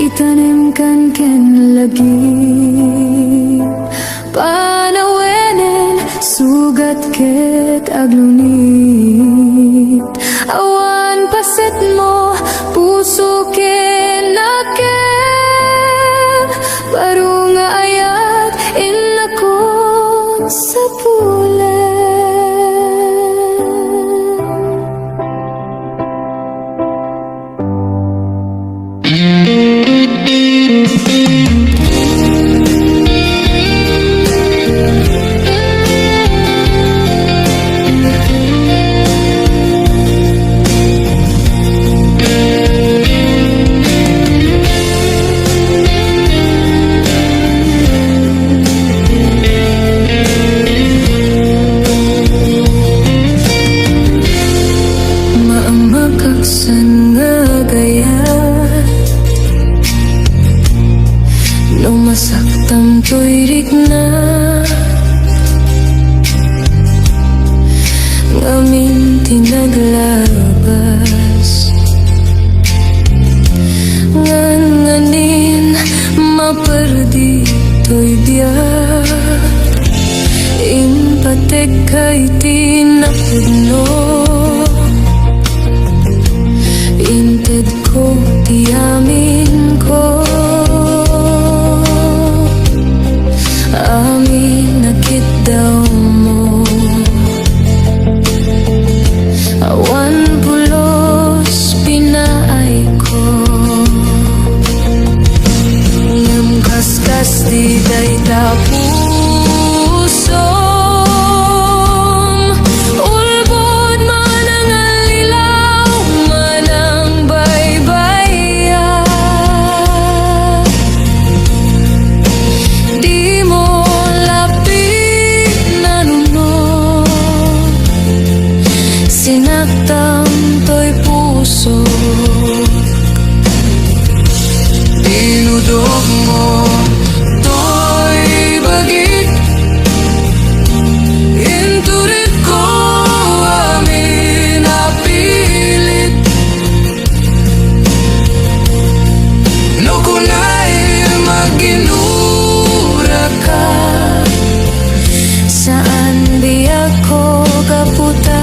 itanem kan ken lagip. Panawenen, sugat ket aglunit. Awan pasetmo, puso ken nakem. Baro nga ayat, innakon sapulen. Maamakaksan nga gayam no masaktam toy rikna. Ngamin ti naglabas, ngan nganin maperdi toy biag. Impatekka iti napudno, intedko ti aminko. Amin a kiddawmo, awan pulos pinaayko. Ngem kaskas ti dayta pusom, ulbod, manangallilaw, manangbaybayag. Dimo la pinanunot, sinaktam toy pusok. Dinudokmo toy bagik, inturitko amin a pilit. No kunam a ginuraka, saan biagko gapu ta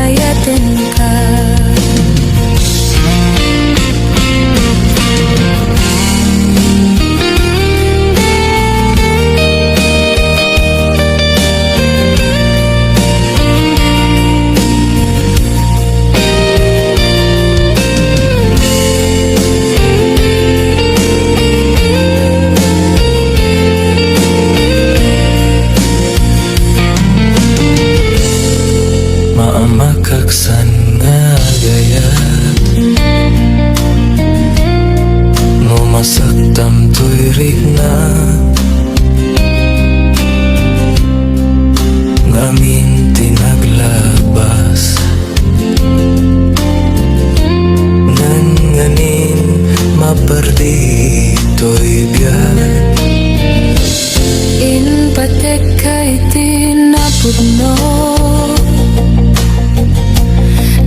ayatenka. Maamakaksan nga gayam no masaktam toy rikna. Ngamin ti naglabas, ngan nganin maperdi toy biag. Impatekka iti napudno,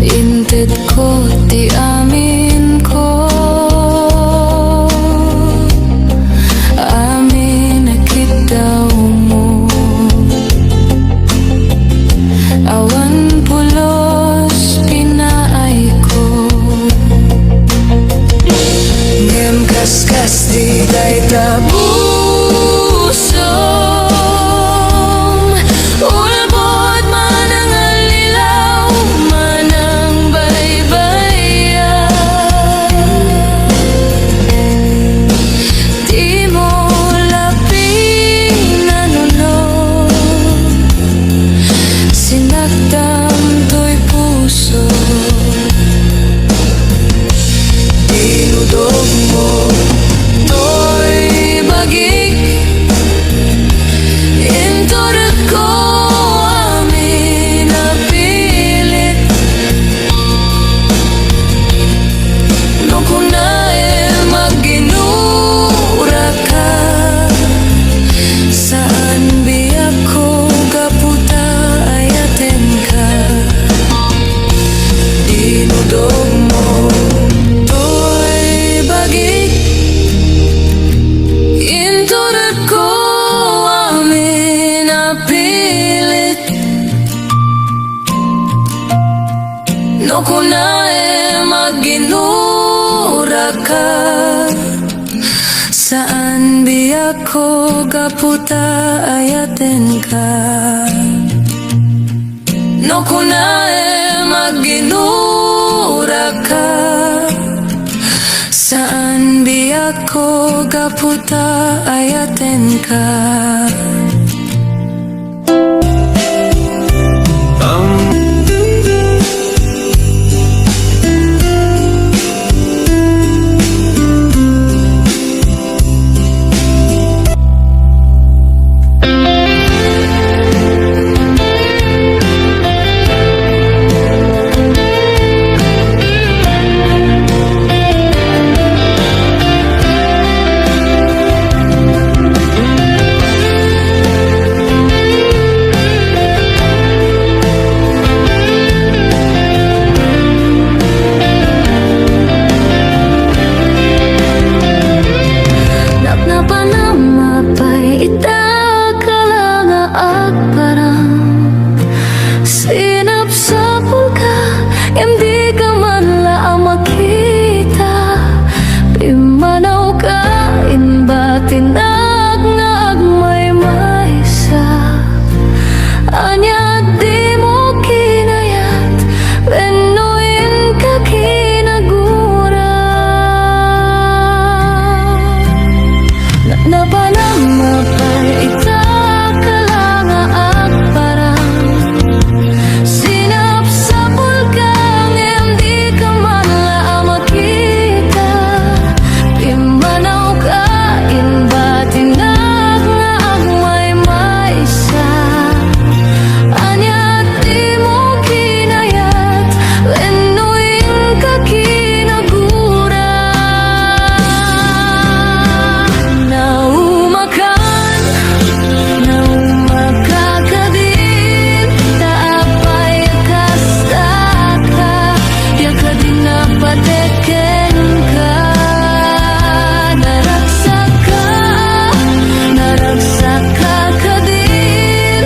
intedko ti aminko. Amin a kiddawmo, awan pulos pinaayko. Ngem Kas di dayta pusom, ulbod, manangallilaw, manangbaybay-an. Dimo la pinanuno, sinaktam toy puso. Dinudogmo toy bagik, inturekko amin a pilit. No kunaem, agginuraka, saan biagko gapu ta ayatenka. Dinudogmo toy bagik, inturekko amin a pilit. No kunaem, agginuraka, saan biagko gapu ta ayatenka. No kunaem, agginuraka, saan biagko gapu ta ayatenka. Napnapanam pay ita, kala nga agparang. Sinapsapulka, ngem dika man la a makita. Pimmanawka, imbatinak nga agmaymaysa. Ania dimo kinayat, wenno inka kinagura? Na-, napanam pay ita, kala nga agparang. Sinapsapulka, ngem dika man la a makita. Pimmanawka, imbatinak nga agmaymaysa. Ania dimo kinayat, wenno inka kinagura? Naumakan, naumaka kadin, ta apay a kastaka, diak a dinapateg kenka. Naragsakka, naragsakka kadin,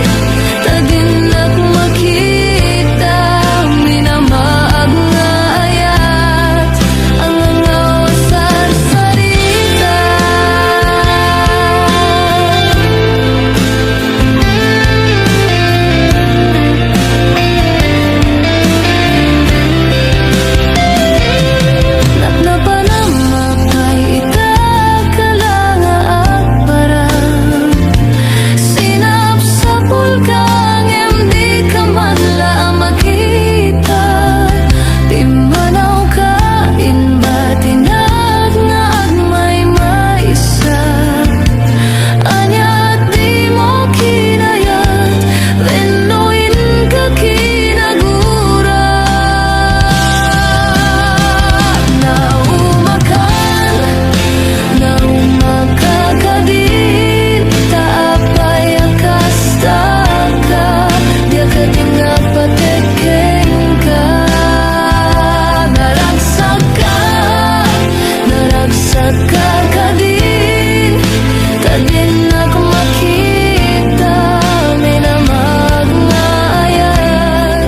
ta dinak makita, minamaag nga ayat, angangaw a sarsarita. Napnapanam pay ita, kala nga agparang. Sinapsapulka, ngem dika man la a makita. Pimmanawka, imbatinak nga agmaymaysa. Ania dimo kinayat, wenno inka kinagura? Naumakan, naumaka kadin, ta apay a kastaka, diak a dinapateg kenka. Naragsakka, naragsakka kadin, ta dinak makita, minamaag nga ayat,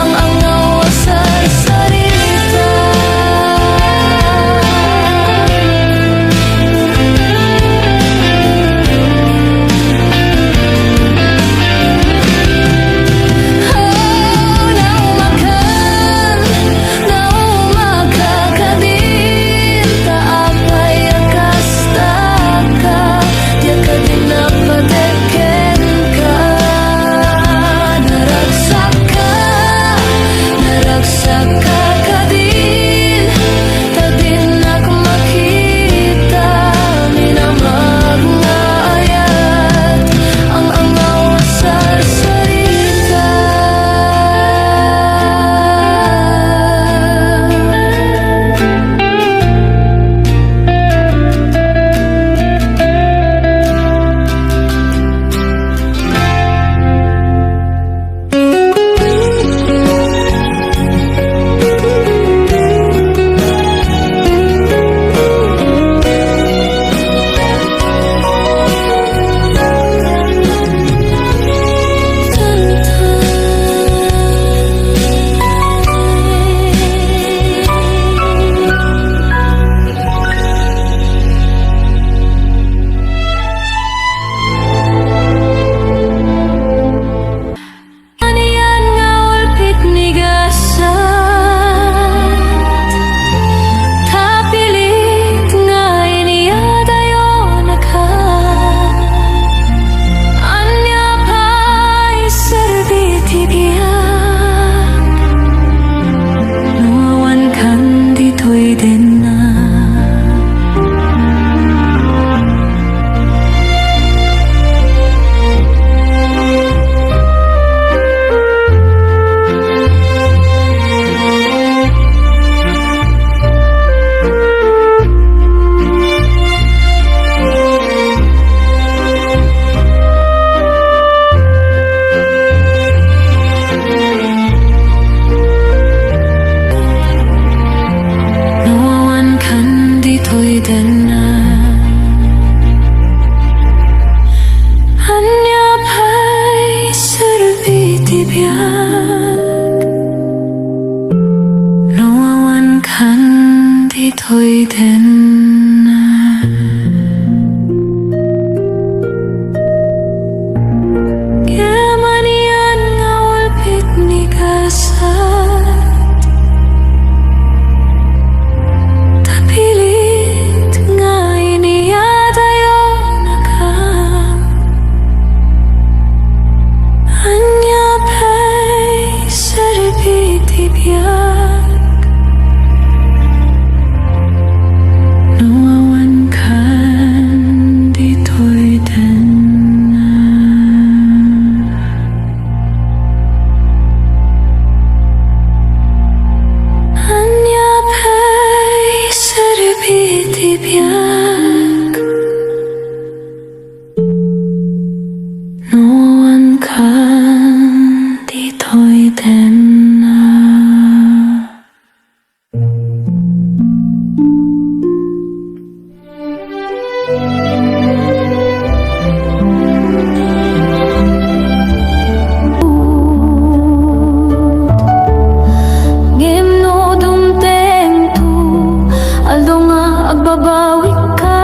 angangaw a sarsarita. ditoy denna. Ngem anian nga ulpit ni gasat, ta pilit nga iniyadayonakam. Ania pay serbi ti biag no awankan ditoy denna? Ania pay serbi ti biag no awankan ditoy denna? Ngem no dumtengto aldaw nga agbabawika,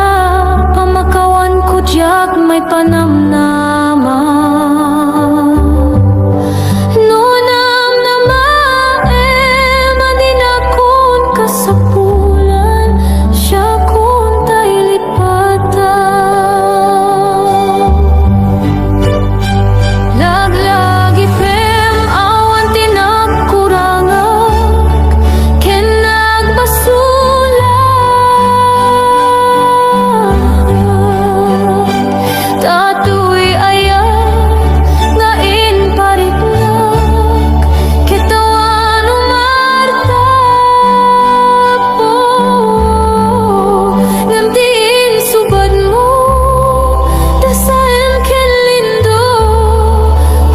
pamakawanko diak maipanamnama. No namnamaem a dinakon kasapulan, siakon ta ilipatan. Laglagipem awan ti nagkurangak ken nagbasolak. Datoy ayat nga impariknak ket awan umartap. Ngem ti insubadmo, dasaem ken lindo,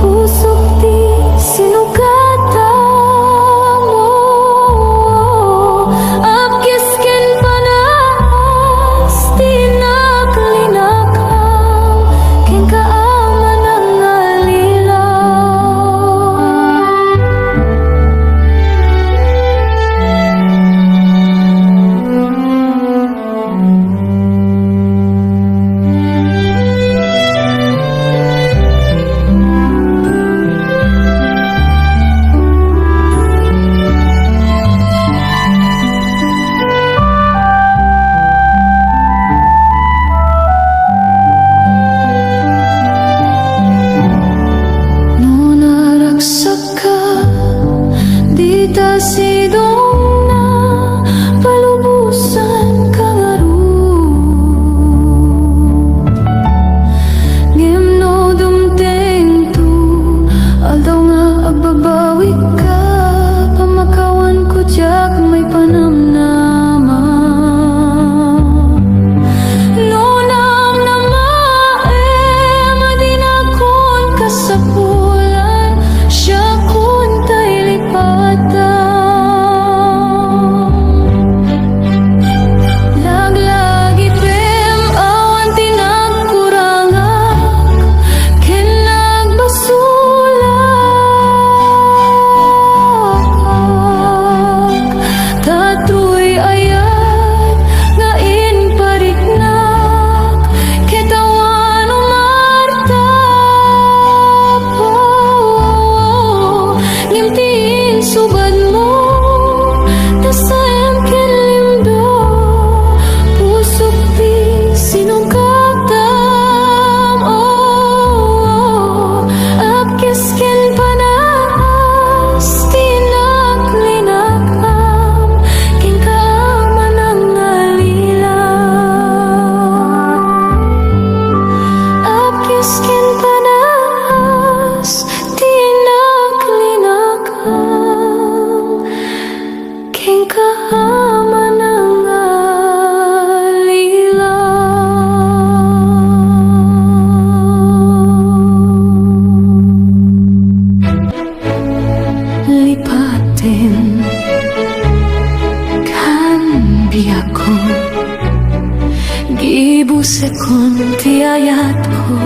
pusok ti sinugatam. Apkes ken panaas ti naklinakam kenka a manangallilaw. No naragsak ka, dita sidongna, palubosanka ngarud. Ngem no dumtengto aldaw nga agbabawika, pamakawanko diak maipanamnama. No namnamaem a dinakon kasapulan, siakon ta ilipatan. Laglagipem awan ti nagkurangak ken nagbasolak. Datoy ayat nga impariknak ket awan umartap. Ngem ti insubadmo, dasaem ken lindo, pusok ti sinugatam. Oh, apkes ken panaas ti naklinakam kenka a manangallilaw. Apkes ken panaas ti naklinakam kenka a manangallilaw. Lipatem kan biagko, gibusekon ti ayatko.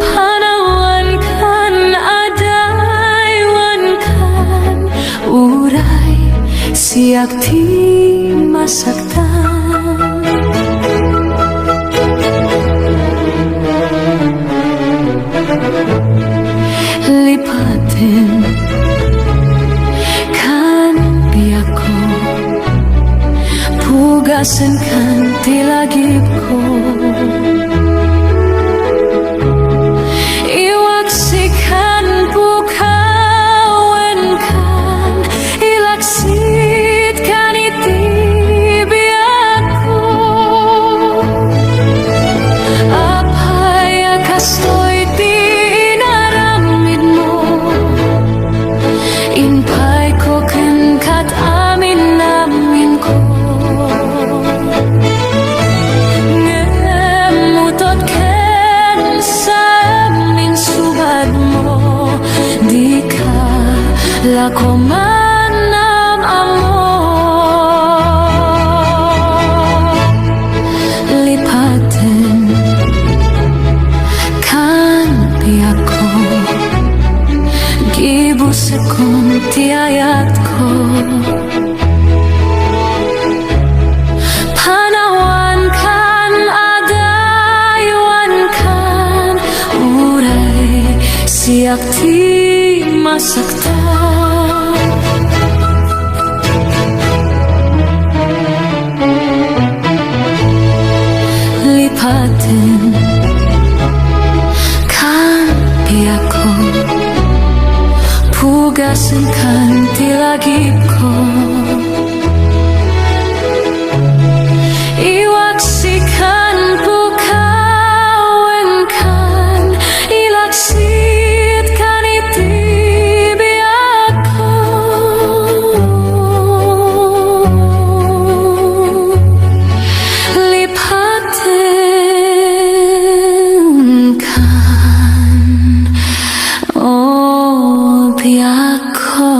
Panawankan, adaywankan, uray Siak ti masaktan. Lipaten kan biagko, pugasen kan ti lagipko. Iwaksikan, pukawen kan, ilaksid kan iti biagko. Apay a kastoy ti inaramidmo? Impayko kenka amin-aminko. Ngem utod ken saem insubadmo, dika la koma am-ammo. Lipaten kan biagko, gibusekon ti ayatko. Panawankan, adaywankan, uray siak ti masaktan. Lipaten kan biagko, pugasen kan ti lagipko. Iwaksikan, pukawen kan, ilaksid kan iti biagko. Lipaten kan, o biagko.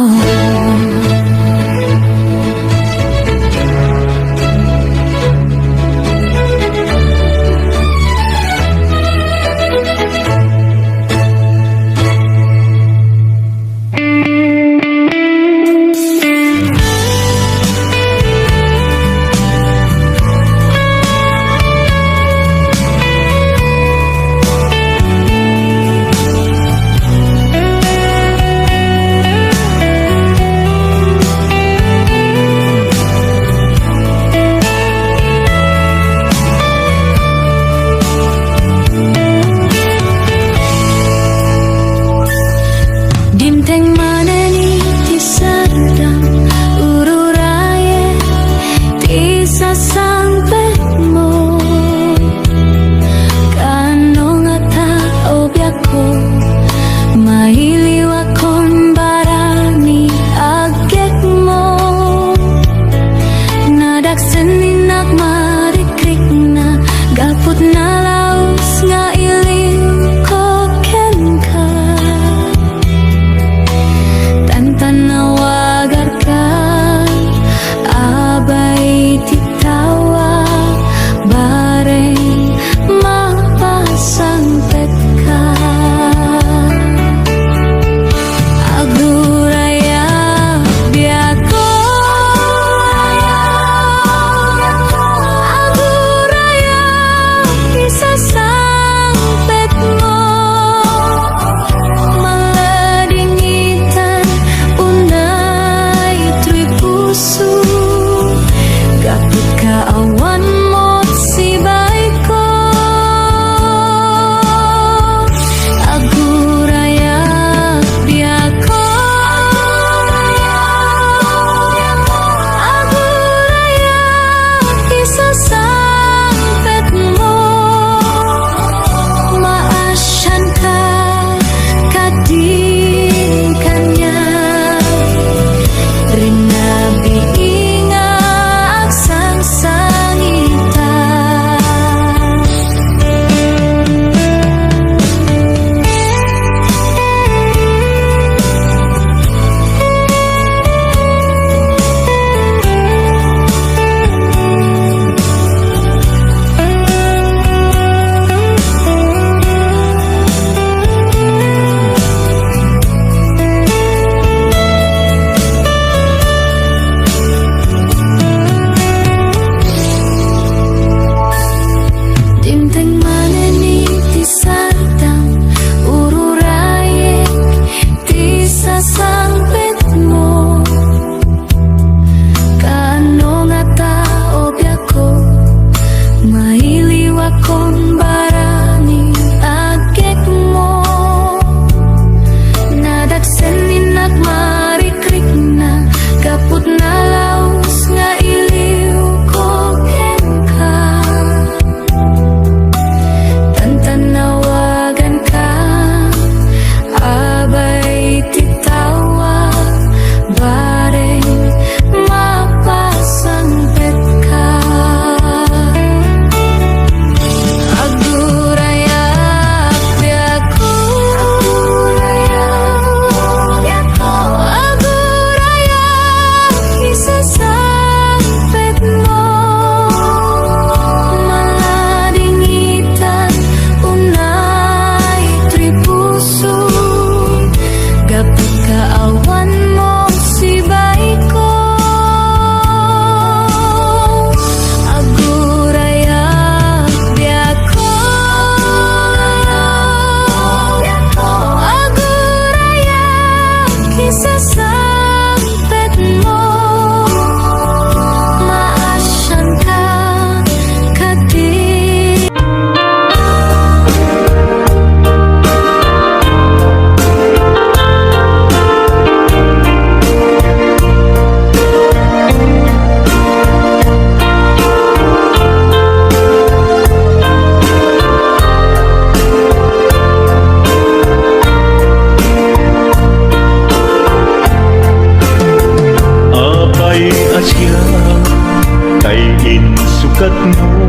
katmo,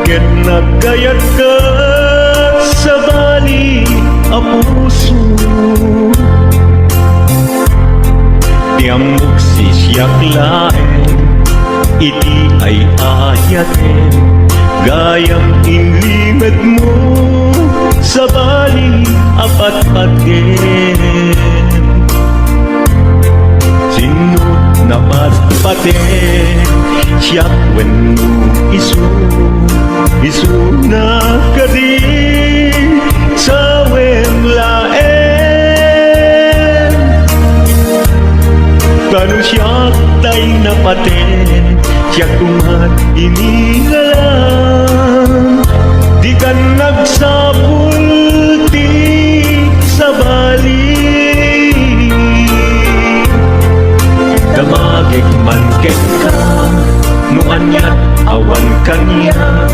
ket nagkayatkat sabali a puso. Ti ammok, siak laeng iti ay-ayatem, gayam inlimedmo sabali a patpatem. Sinno napatpatem, siak wenno isu? Isuna kadi, sawem laeng. Tano siak tay napatem, siak koma ti inilalaang. Dikan agsapul ti sabali. Damagek man kenka no aniat awan kaniak,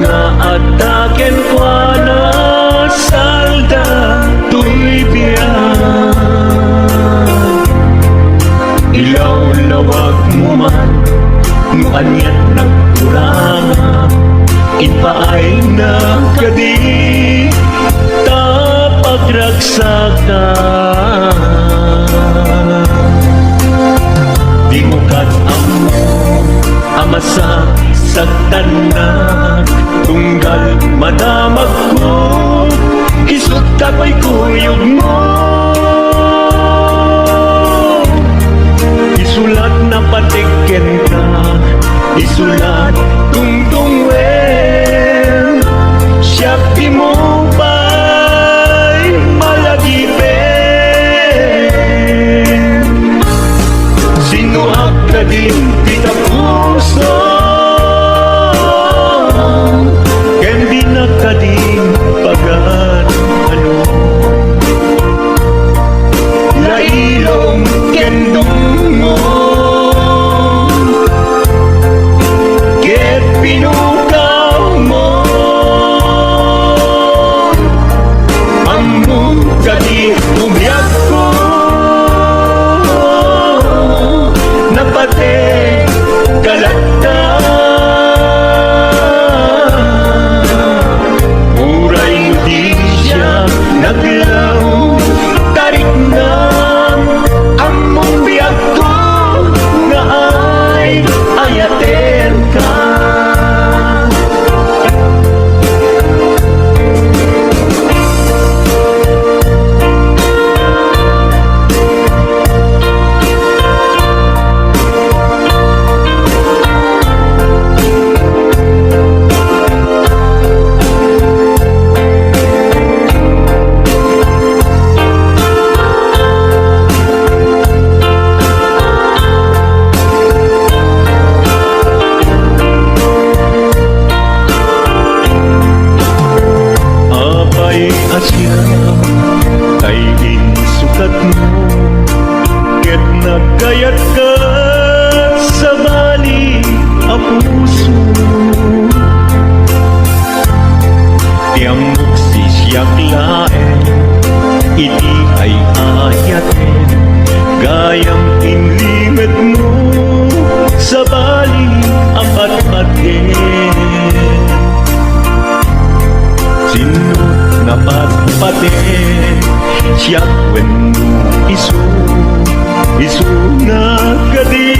nga adda kenkuana salda toy biag. Ilawlawagmo man no aniat nagkurangak, ipaayna kadi ta pagragsakak. Dimo kad ammo a masaksaktannak, tunggal madamagko, isut' ta kuykuyogmo. Isu la ti napatik kenka, isu la ti tungtungwen, siak dimo pay malagipen. Sinnoak kadin ti tapusom, ken dinak kadin pagan-anom. Lailom ken dungngom ket pinukawmo. Ammom kadi ti biagko, napatek ka latta. Uray no di siak naglaw, tariknam, ammom biagko nga ay-ayatenka. Apay a siak tay insukatmo, ket nagkayatkat sabali a puso. Ti ammok, siak laeng iti ay-ayatem, gayam inlimedmo sabali a patpatem. Sinno napatpatem, siak wenno isu? Isuna kadi,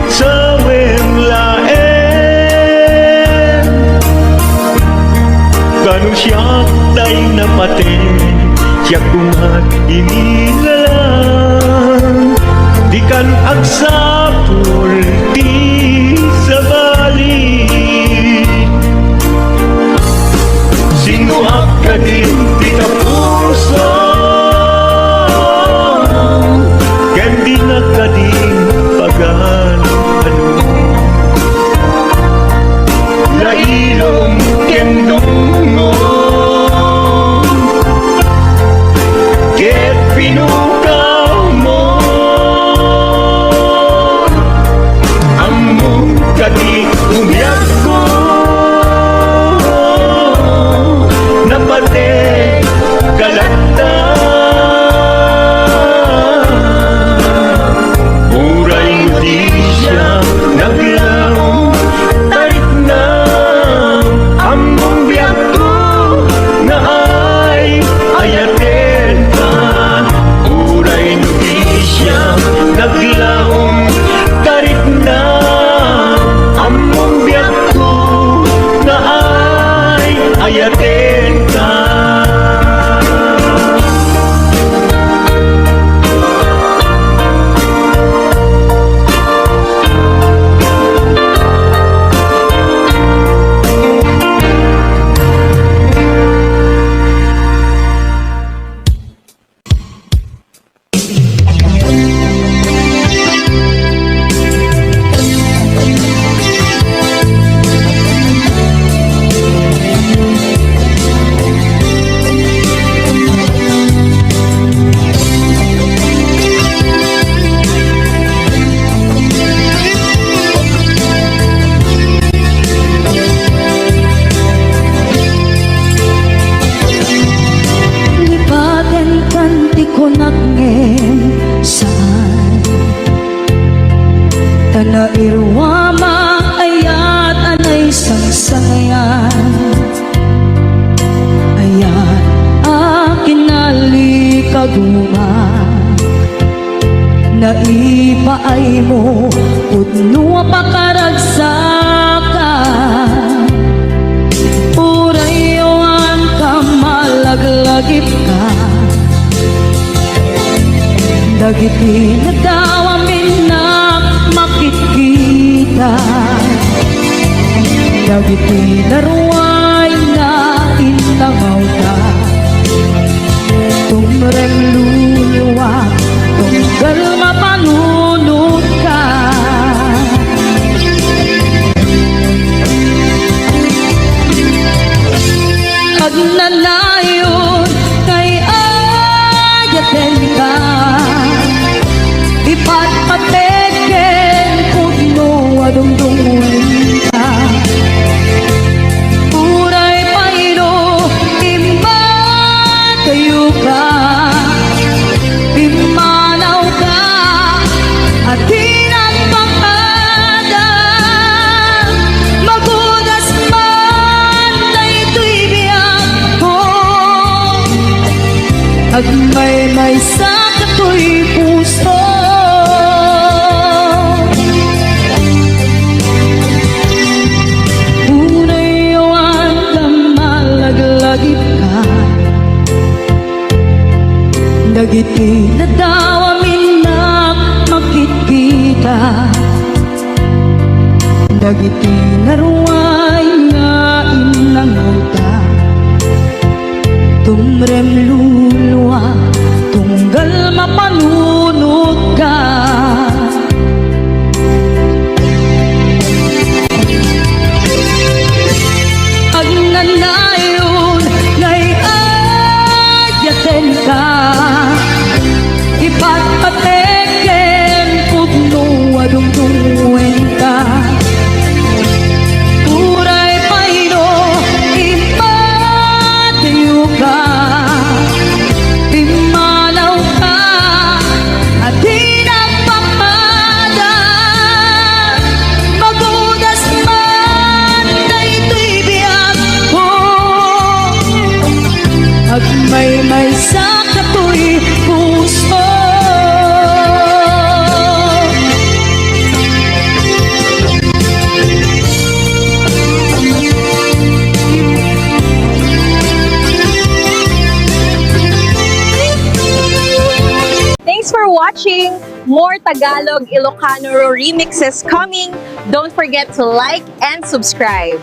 sawem laeng. Tano siak tay napatem, siak koma ti inilalaang. Dikan agsapul ti sabali. Sinnoak kadin ti tapusom, ken dinak kadin pagan-anom. Lailom ken dungngom ket pinukawmo. Nairuama, ayat a naisangsangayan, ayat a kinalikaguma. Naipaaymo, pudno a pakaragsakan. Uray awan ka malaglagipka. Dagiti nadawam innak makitkita. Dagiti naruay nga innangawta. Tumrem luluwa, tunggal mapanunotka. Agnanayon nga ay-ayatenka, ipatpatek ken pudno a dungdungngoenka. Uray pay no immadayoka, immanawka, a di nagpakada, magudas man daytoy biagko, agmaymaysa katoy puso. Uray awan ka malaglagipka. Dagiti nadawam innak makitkita. Dagiti naruay nga innangawta. Tumrem luluwa, tunggal mapanunotka. Agnanayon nga ay-ayatenka, ipatpatek ken pudno a dungdungngoenka. Uray pay no immadayoka, immanawka, a di nagpakada, magudas man daytoy biagko, agmaymaysa katoy puso. Thanks for watching! More Tagalog Ilocano remixes coming! Don't forget to like and subscribe!